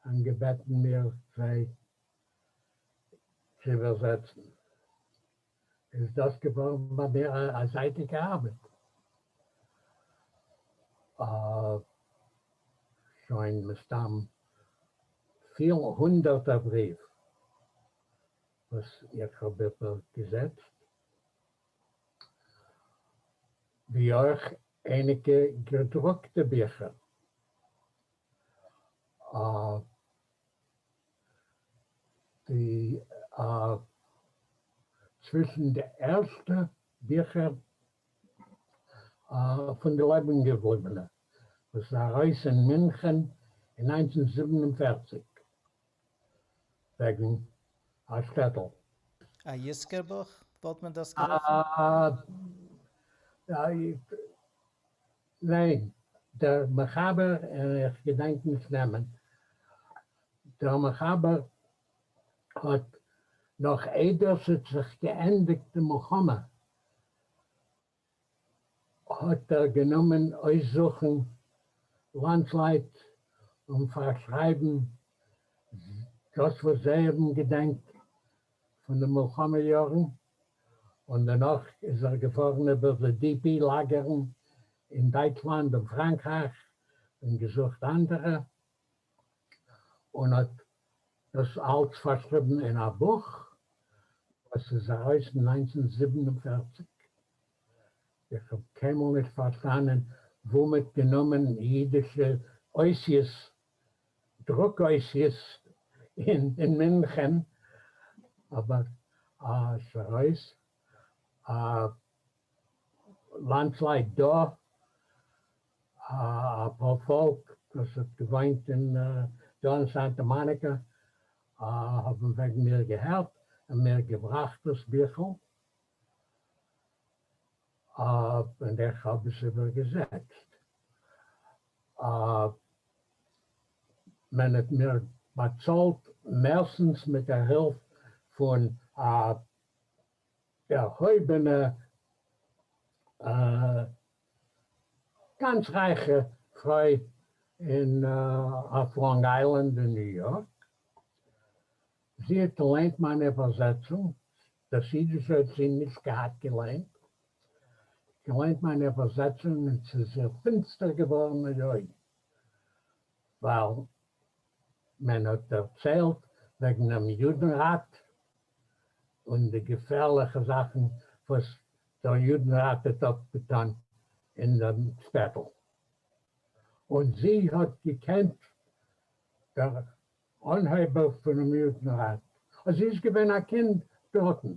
און געבעטן מיר זיי צו איבערזעצן. איז דאס געווארן ביי מיר א זייטיגע ארבעט. שוין מסתם פיל הונדערטער בריוו וואס איך האב איבערגעזעצט, ווי אויך אייניגע געדרוקטע ביכער. די צווישן די ערשטע ביכער פון די לעבן-געבליבענע וואס איז ארויס אין מינכען אין 1947 וועגן א שטעטל. א יזכור בוך וואלט מען דאס גערופן? ניין, דער מחבר, און איך געדענק נישט נעמען, דער מחבר האט נאך איידער ס'האט זיך געענדיגט די מלחמה האט ער גענומען אויסזוכן לאנדסלייט און פארשרייבן דאס וואס זיי האבן געדענקט פון די מלחמה יארן, און דערנאך איז ער געפארן איבער די DP לאגערן אין דייטשלאנד און פראנקרייך און געזוכט אנדערע, און האט דאס אלץ פארשריבן אין א בוך וואס איז ארויס אין 1947. איך האב קיינמאל נישט פארשטאנען וואו מ'האט גענומען אידישע אותיות, דרוק אותיות אין מינכען, אבער ס'ארויס. לאנדסלייט דא, א פארפאלק וואס האט געוואוינט אין דא אין סאנטא מאניקא, האבן וועגן מיר געהערט און מיר געבראכט דאס ביכל, און איך האב עס איבערגעזעצט. מען האט מיר באצאלט מערסטנס מיט דער הילף פון א דערהויבענע גאנץ רייכע פרוי אין אויף לאנג איילענד אין ניו יארק. זי האט געליינט מיין איבערזעצונג, דאס אידישע האט זי נישט געהאט געליינט, געליינט מיין איבערזעצונג און ס'איז איר פינסטער געווארן אין די אויגן, ווייל מען האט דערציילט וועגן דעם יודנראט און די געפערליכע זאכן וואס דער יודנראט האט אפגעטאן אין דעם שטעטל, און זי האט געקענט דער אנהייבער פונעם יודנראט, און זי איז געווען א קינד דארטן,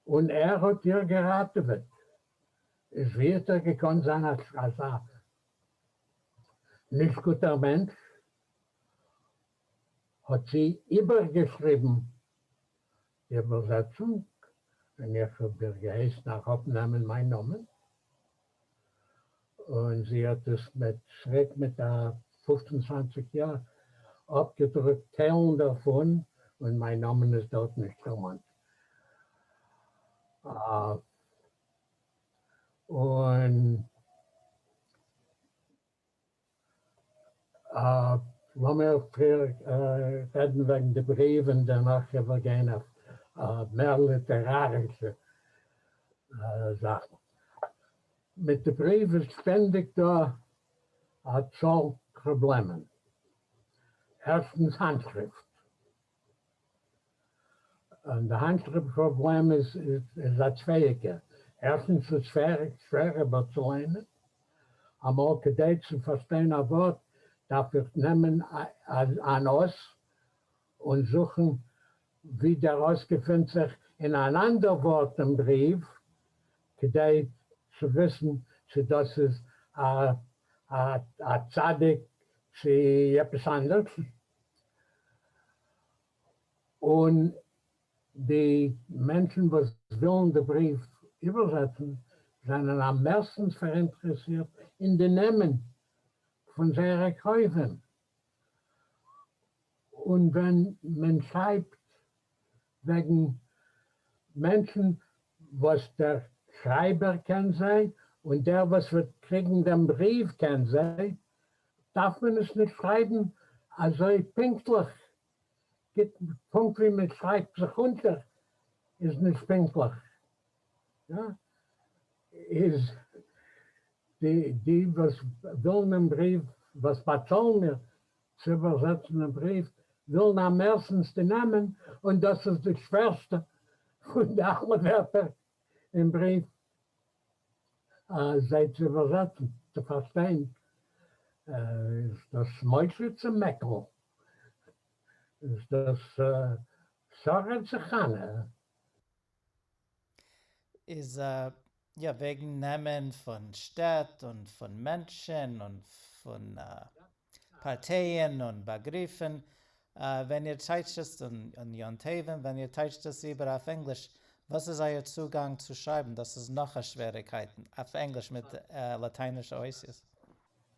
און ער האט איר געראטעוועט, איז ווי האט ער געקאנט זיין אזא נישט גוטער מענטש? האט זי איבערגעשריבן די איבערזעצונג, און איך האב איר געהייסן אראפנעמען מיין נאמען, און זי האט עס מיט צוריק מיט א פופצן צוואנציג יאר אפגעדרוקט טיילן דערפון, און מיין נאמען איז דארט נישט דערמאנט. און לאמיר פריער רעדן וועגן די בריוו און דערנאך איבערגיין אויף מער ליטערארישע זאכן. מיט די בריוו איז שטענדיג דא א צאל פראבלעמען. ערשטנס האנטשריפט. און די האנטשריפט פראבלעם איז א צווייאיגע. ערשטנס איז שווער איבערצוליינען. אמאל כדי צו פארשטיין א ווארט דארף איך נעמען אן אות און זוכן ווי דער אות געפינט זיך אין אן אנדער ווארט אין בריוו כדי צו וויסן צו דאס איז א צדיק צו עפעס אנדערש. און די מענטשן וואס ווילן די בריוו איבערזעצן זענען אממערסטנס פאראינטערעסירט אין די נעמען פון זייערע קרובים, און ווען מען שרייבט וועגן מענטשן וואס דער שרייבער קען זיי און דער וואס וועט קריגן דעם בריוו קען זיי, דארף מען עס נישט שרייבן אזוי פונקטליך, גוט פונקט ווי מען שרייבט זיך אונטער איז נישט פונקטליך, יא? איז די די וואס ווילן דעם בריוו, וואס באצאלן מיר צו איבערזעצן דעם בריוו, ווילן אממערסטנס די נעמען, און דאס איז די שווערסטע פון די אלע ווערטער אין בריוו זיי צו איבערזעצן, צו פארשטיין, איז דאס משה צו מעקל? איז דאס שרה צו חנה? איז יא וועגן נעמען פון שטעט און פון מענטשן און פון פארטייען און באגריפן, ווען איר טייטשט עס און יום טובים ווען איר טייטשט עס איבער אויף ענגליש, וואס איז אייער צוגאנג צו שרייבן? דאס איז נאך א שוועריקייט אויף ענגליש מיט לאטיינישע אותיות.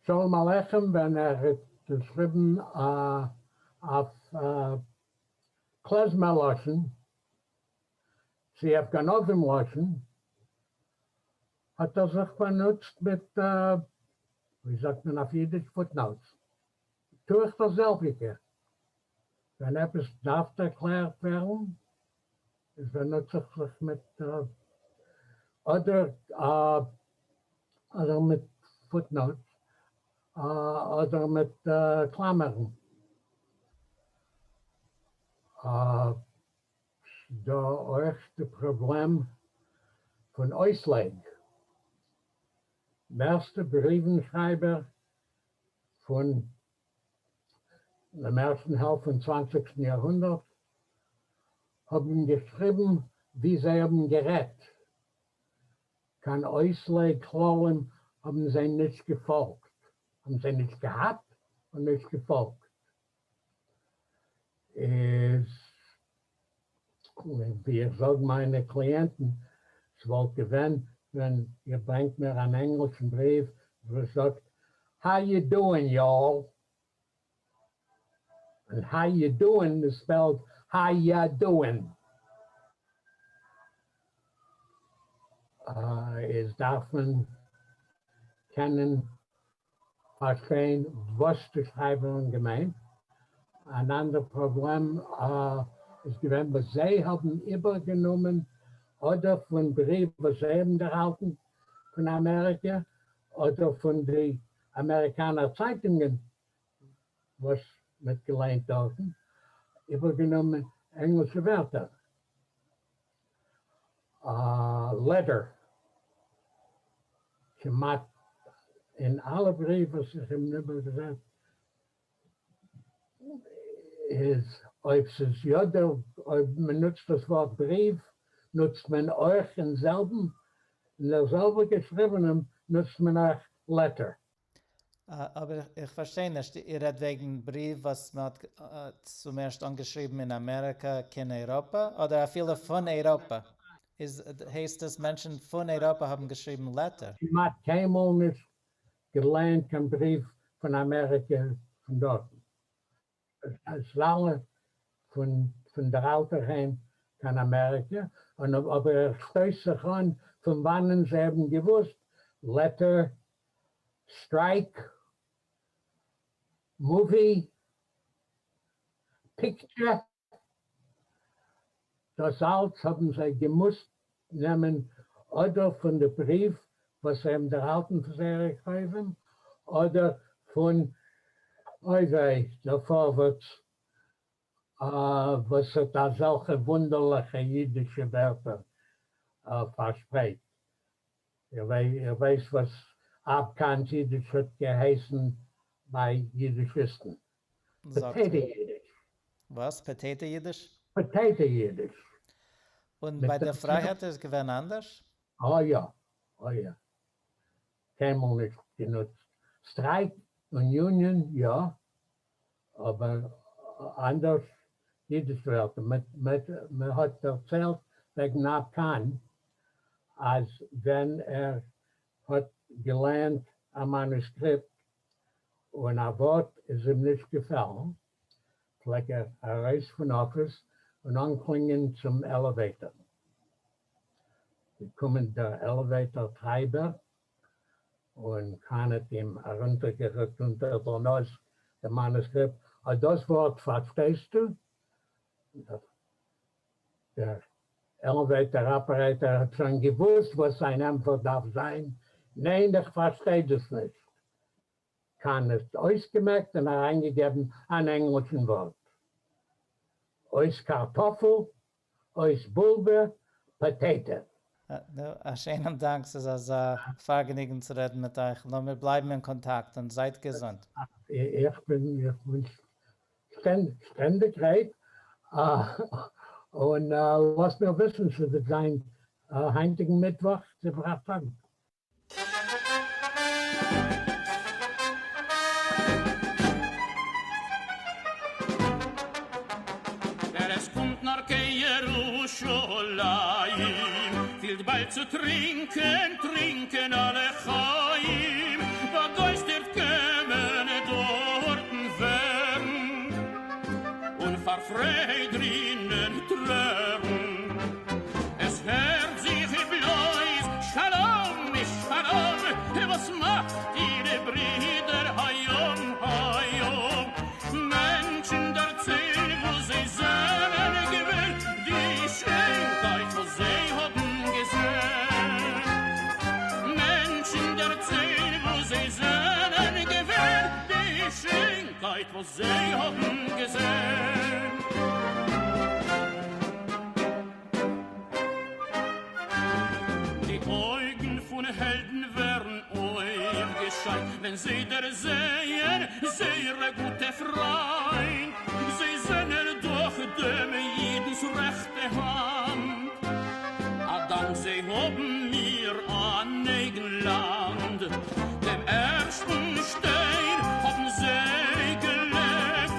שלום עליכם ווען ער האט געשריבן אויף קלעזמער לשון צו אויף גנבים לשון האט ער זיך באנוצט מיט, ווי זאגט מען אויף אידיש, footnotes. טו איך דאס זעלביגע. ווען עפעס דארף ערקלערט ווערן, איז באנוץ איך זיך מיט אדער אדער מיט footnotes אדער מיט קלאמערן. ס'דא אויך די פראבלעם פון אויסלייג. מערסטע בריוון-שרייבער פון דעם ערשטן העלפט פון צוואנציגסטן יארהונדערט האבן געשריבן ווי זיי האבן גערעדט, קיין אויסלייג כללים האבן זיי נישט געפאלגט, האבן זיי נישט געהאט און נישט געפאלגט. איז ווי איך זאג מיינע קליענטן, ס'וואלט געווען ווען איר ברענגט מיר אן ענגלישן בריוו וואס זאגט How you doing y'all? און how you doing איז spelled האַ יאַ דואין. איז דארף מען קענען פארשטיין וואס די שרייבער האבן געמיינט. אן אנדער פראבלעם איז געווען וואס זיי האבן איבערגענומען אדער פון בריוו וואס זיי האבן דערהאלטן פון אמעריקע אדער פון די אמעריקאנער צייטונגען וואס מ'האט געליינט דארטן, איבערגענומען ענגלישע ווערטער. Letter, כמעט אין אלע בריוו וואס איך האב איבערגעזעצט איז אויב ס'איז יא דער, אויב מ'נוצט דאס ווארט בריוו נוצט מען אויך אין זעלבן, אין דער זעלבער געשריבענעם נוצט מען אויך letter. אבער איך פארשטיי נישט, איר רעדט וועגן בריוו וואס מען האט צום ערשט אנגעשריבן אין אמעריקא קיין אייראפע, אדער אפילו פון אייראפע? איז הייסט עס מענטשן פון אייראפע האבן געשריבן letter? כמעט קיינמאל נישט געלייענט קיין בריוו פון אמעריקע פון דארטן. עס אלע פון פון דער אלטער היים קיין אמעריקע, און אבער איך שטויס זיך אן פון וואנען זיי האבן געוואוסט letter, strike, movie, picture, דאס אלץ האבן זיי געמוזט נעמען אדער פון די בריוו וואס זיי האבן דערהאלטן פון זייערע קרובים, אדער פון אוי וויי דער פארווערטס וואס האט אזעלכע וואונדערליכע אידישע ווערטער פארשפרייט. איר ווייסט וואס אבקאנס אידיש האט געהייסן ביי אידישיסטן? זאגט potato אידיש. וואס? Potato אידיש? Potato אידיש. און ביי דער פרייהייט איז געווען אנדערש? אה יא, אה יא. קיינמאל נישט גענוצט. Strike און union יא, אבער אנדערש אידיש ווערטער. מען האט דערציילט וועגן אבקאן אז ווען ער האט געלייענט א מאנוסקריפט און א ווארט איז אים נישט געפעלן, פלעג ער ארויס פון אפיס און אנקלינגען צום elevator. געקומען דער elevator טרייבער און קאן האט אים ארונטערגערוקט אונטער דער נאז דעם מאנוסקריפט, אט דאס ווארט פארשטייסטו? דער elevator operator האט שוין געוואוסט וואס זיין ענטפער דארף זיין, ניין איך פארשטיי דאס נישט. קאן האט אויסגעמעקט און אריינגעגעבן אן ענגלישן ווארט. אויס קארטאפל, אויס בולבע, potato. נו, א שענעם דאנק, ס'איז אזא פארגעניגן צו רעדן מיט אייך, לאמיר בלייבן אין קאנטאקט און זייט געזונט. איך בין שטענדיג גרייט, און לאזט מיר וויסן ס'וועט זיין היינטיגן מיטוואך צו פארטאגס. ווער עס קומט נאר קיין ירושלים, פילט באלד צו טרינקען, טרינקען אלע חיים, באגייסטערט קען מען דארטן ווערן, און פאר פרייד רינען טרערן. עס הערט זיך בלויז שלום שלום, וואס מאכט איר ברידער היום היום? מענטשן דערציילן וואס זיי זענען געווען, די שיינקייט וואס זיי האבן געזען. מענטשן דערציילן וואס זיי זענען געווען, די שיינקייט וואס זיי האבן געזען. די אויגן פון העלדן ווערן אויס. ווען זיי דערזעען זייערע גוטע פריינד, זיי זענען דאך דעם יידנס רעכטע האנט. א דאנק זיי האבן מיר אן אייגן לאנד. דעם ערשטן שטיין האבן זיי געלייגט,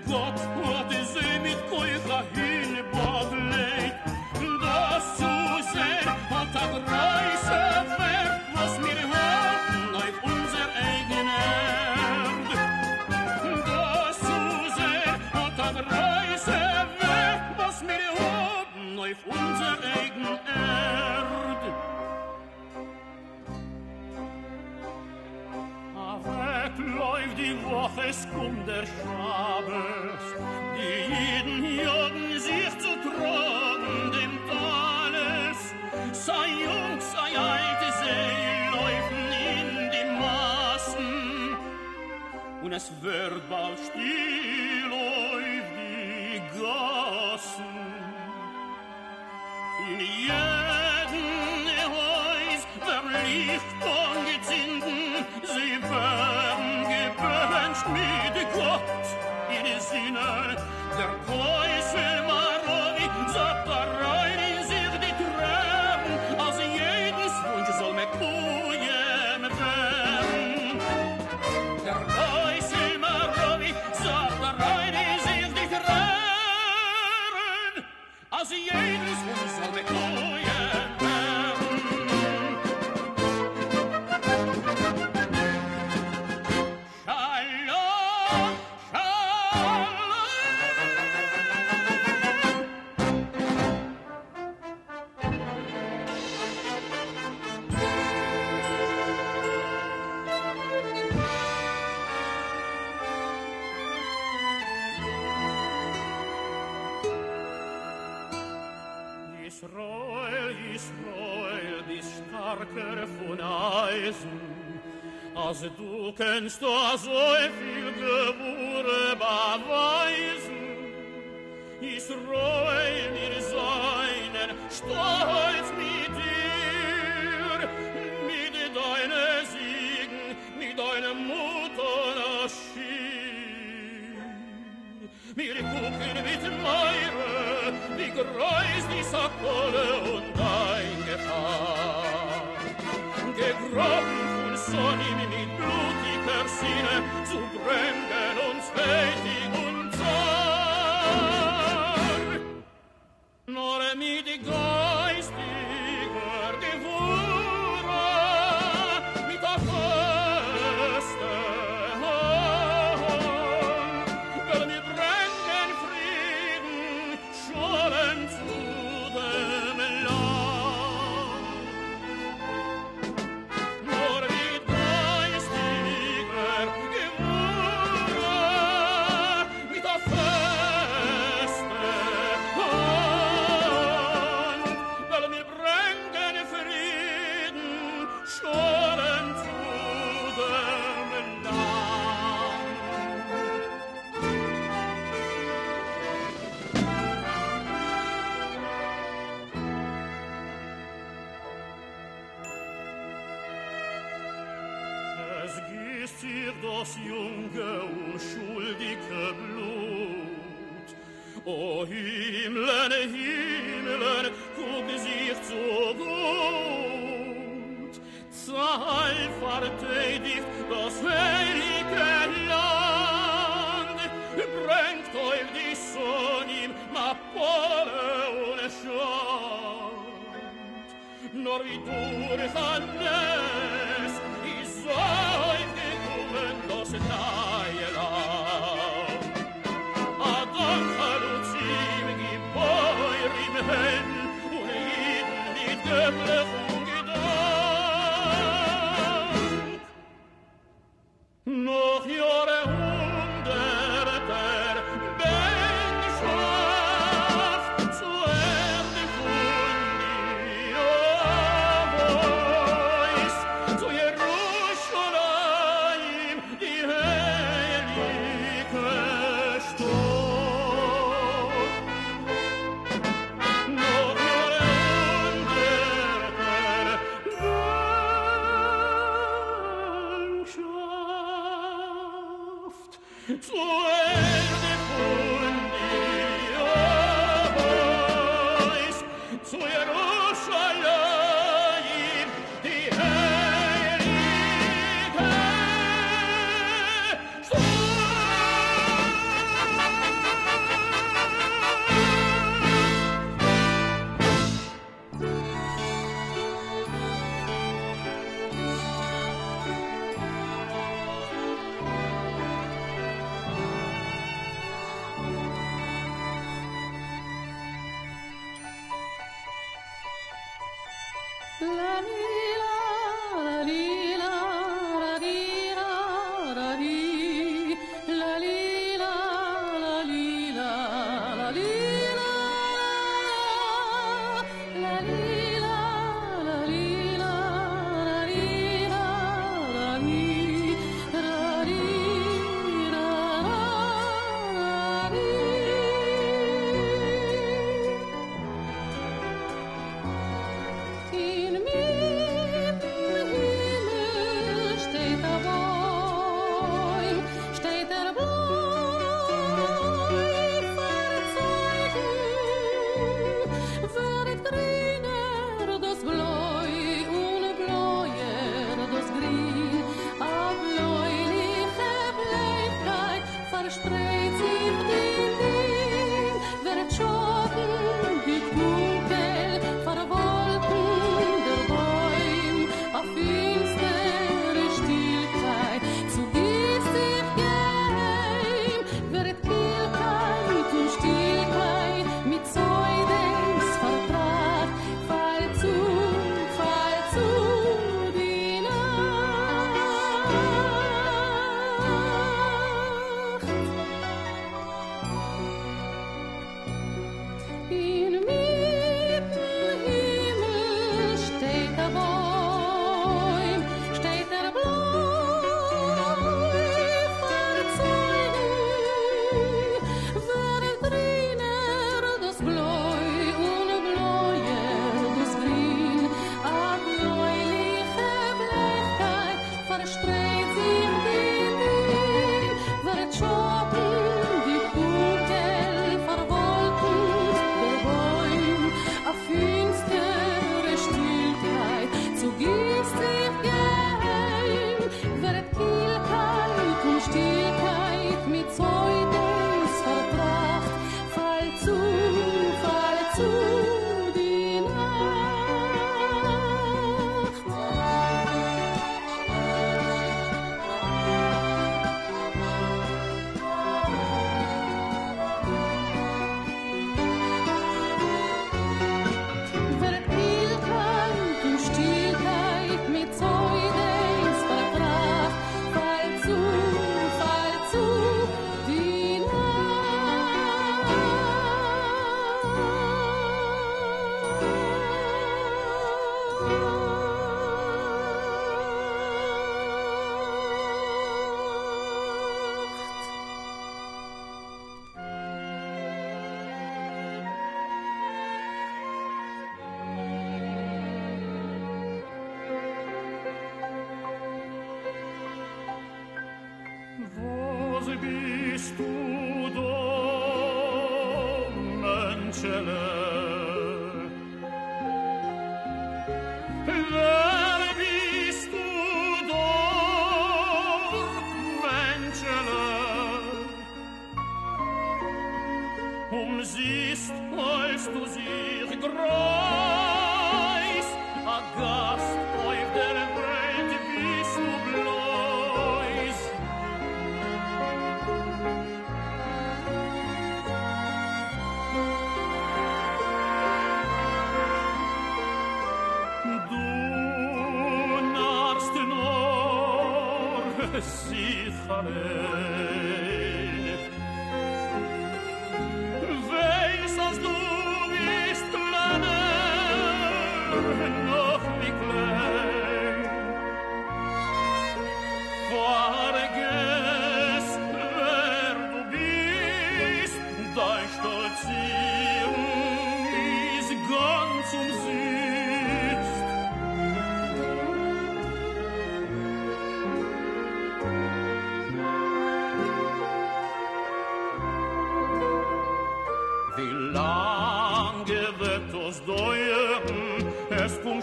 גאט האט זיי מיט כח אהין באגלייט. דאס צו זען האט א גרויסע ווערט, וואס מיר האבן אויף אונזער אייגן ערד. דאס צו זען האט א גרויסע ווערט, וואס מיר האבן אויף אונזער אייגן ערד. אַוועק לויפט די וואָך, עס קומט דער שבת, די יידן יאָגן זיך צו טראָגן דעם טלית, סיי יונג סיי אַלט, זיי לויפן אין די מאַסן, און עס ווערט באַלד שטיל אויף די גאַסן. אין יעדן הויז ווערן ליכט אָנגעצונדן, זיי ווערן געבענטשט מיט גאָט אין זינען. דער כותל מערבי זאַפּט אַריין אין זיך די טרערן, אַז יעדנס וואונטש זאָל מקוים ווערן. דער כותל מערבי זאַפּט אַריין אין זיך די טרערן, אַז יעדנס וואונטש זאָל מקוים ווערן. שלום, שלום. ישראל, ישראל, ביסט שטארקער פון אייזן, אז דו קענסט אזוי פיל גבורה באווייזן. ישראל, מיר זיינען שטאלץ מיט דיר, מיט דיינע זיגן, מיט דיינעם מוט אן א שיעור. מיר קוקן מיט מורא, ווי גרויס די סכנה און דיין געפאר. געגראבן פון שונאים מיט בלוטיקער שנאה, צו ברענגען אונז ווייטיק און צער. נאר מיט גייסטיקער גבורה, מיט א פעסטע האנט, וועלן מיר ברענגען פרידן, שלום צו דעם לאנד. נאר מיט גייסטיקער גבורה, מיט א פעסטע האנט, וועלן מיר ברענגען פרידן, שלום צו דעם לאנד. עס גיסט זיך דאס יונגע אומשולדיקע בלוט. או הימלען, הימלען, קוק זיך צו גוט. צה"ל פארטיידיקט דאס הייליקע לאנד, ברענגט אויף די שונאים מפלה און שאנד. נאר ווי דורך א נס איז אויפגעקומען דאס נייע לאנד. א דאנק חלוצים, גיבורים, העלדן און יידן מיט געטלעכן געדאנק. נאך יארהונדערטער בענקשאפט צו ערד פון די אבות, צו ירושלים, די הייליקע שטאט. נאך יארהונדערטער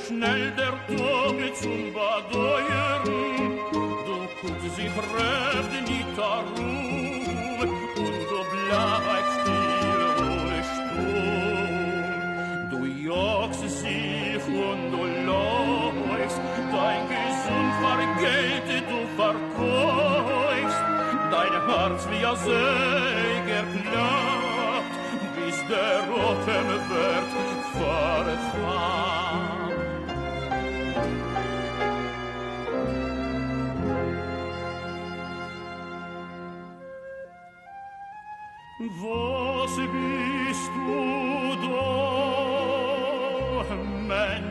Schnell der Tag zum Badeuern. Du guckst sich recht in Ruhe und du bleibst still und stumm. Du jagst sich und du läufst, dein Gesund vergeht, du verkäufst, dein Herz wie ein Säger klappt, bis der Atem wird verfahren.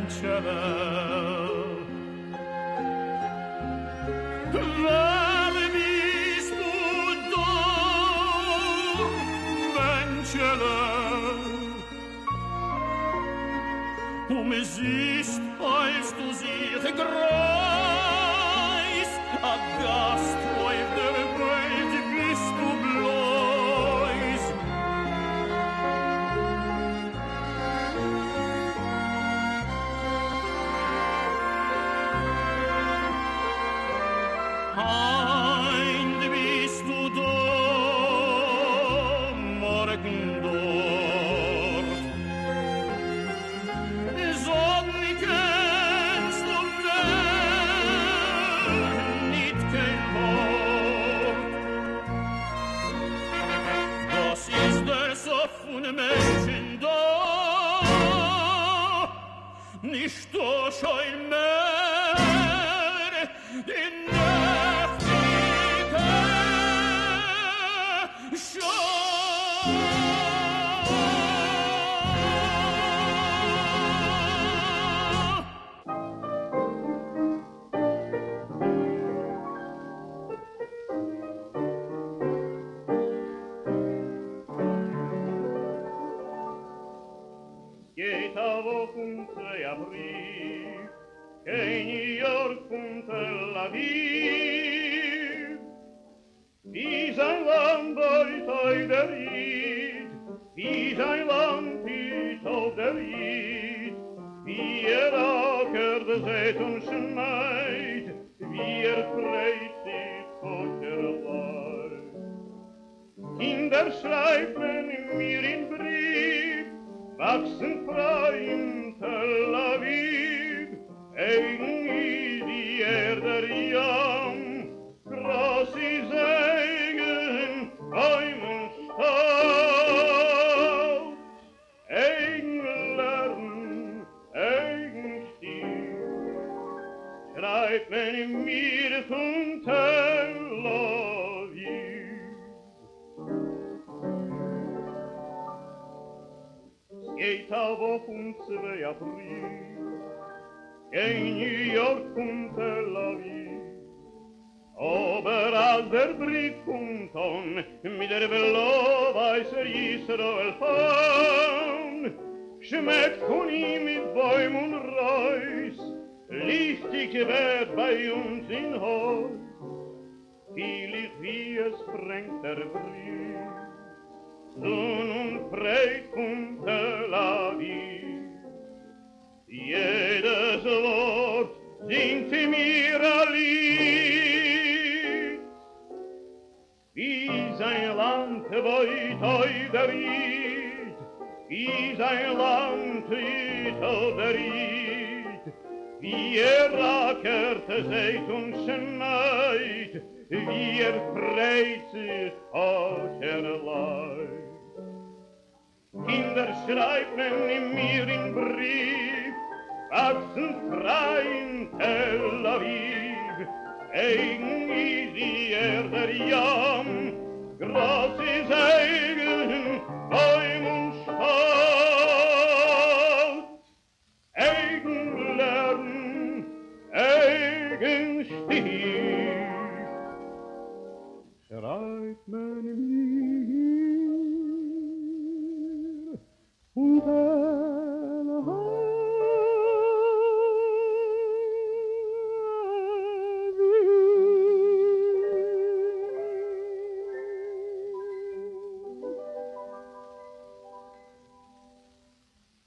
מענטשעלע? ווער ביסטו דארט, מענטשעלע? אומזיסט איילסט דו זיך, גרייז, א גאסט אויף דער וועלט ביסטו בלויז. היינט ביסטו דא, מארגן דארט. זאגן קענסטו מער ניט קיין ווארט. דאס איז דער סוף פון מענטשן דא, נישטא שוין מער די נעכטיקע שעה. גייט א וואך און צוויי א בריוו קיין ניו יארק פון תל אביב. ווי זיין לאנד בויט אויף דער איד, ווי זיין לאנד טוט אויף דער איד, ווי ער אקערט, זייט און שניידט, ווי ער פרייט זיך כשר-לייט. קינדער שרייבט מען מיר אין בריוו, וואקסן פריי אין תל אביב, אייגן איז די ערד דער ים, גראס איז אייגן, בוים און שטאלץ, אייגן לערן, אייגן כתיב, שרייבט מען מיר פון תל אביב. ס'גייט א וואך און צוויי א בריוו קיין ניו יארק פון תל אביב, אבער אז דער בריוו קומט אן מיט דער בלוי-ווייסער ישראל פאן, שמעקט פון אים מיט בוים און רויז, ליכטיג ווערט ביי אונז אין הויז, פיל איך ווי עס ברענגט דער בריוו זון און פרייד פון תל אביב. יעדעס ווארט זינגט מיר א ליד, ווי זיין לאנד בויט אויף דער איד, ווי זיין לאנד טוט אויף דער איד, ווי ער אקערט, זייט און שניידט, ווי ער פרייט זיך כשר-לייט. קינדער שרייבט מען מיר אין בריוו, וואקסן פריי אין תל אביב, אייגן איז די ערד דער ים, גראס איז אייגן, בוים.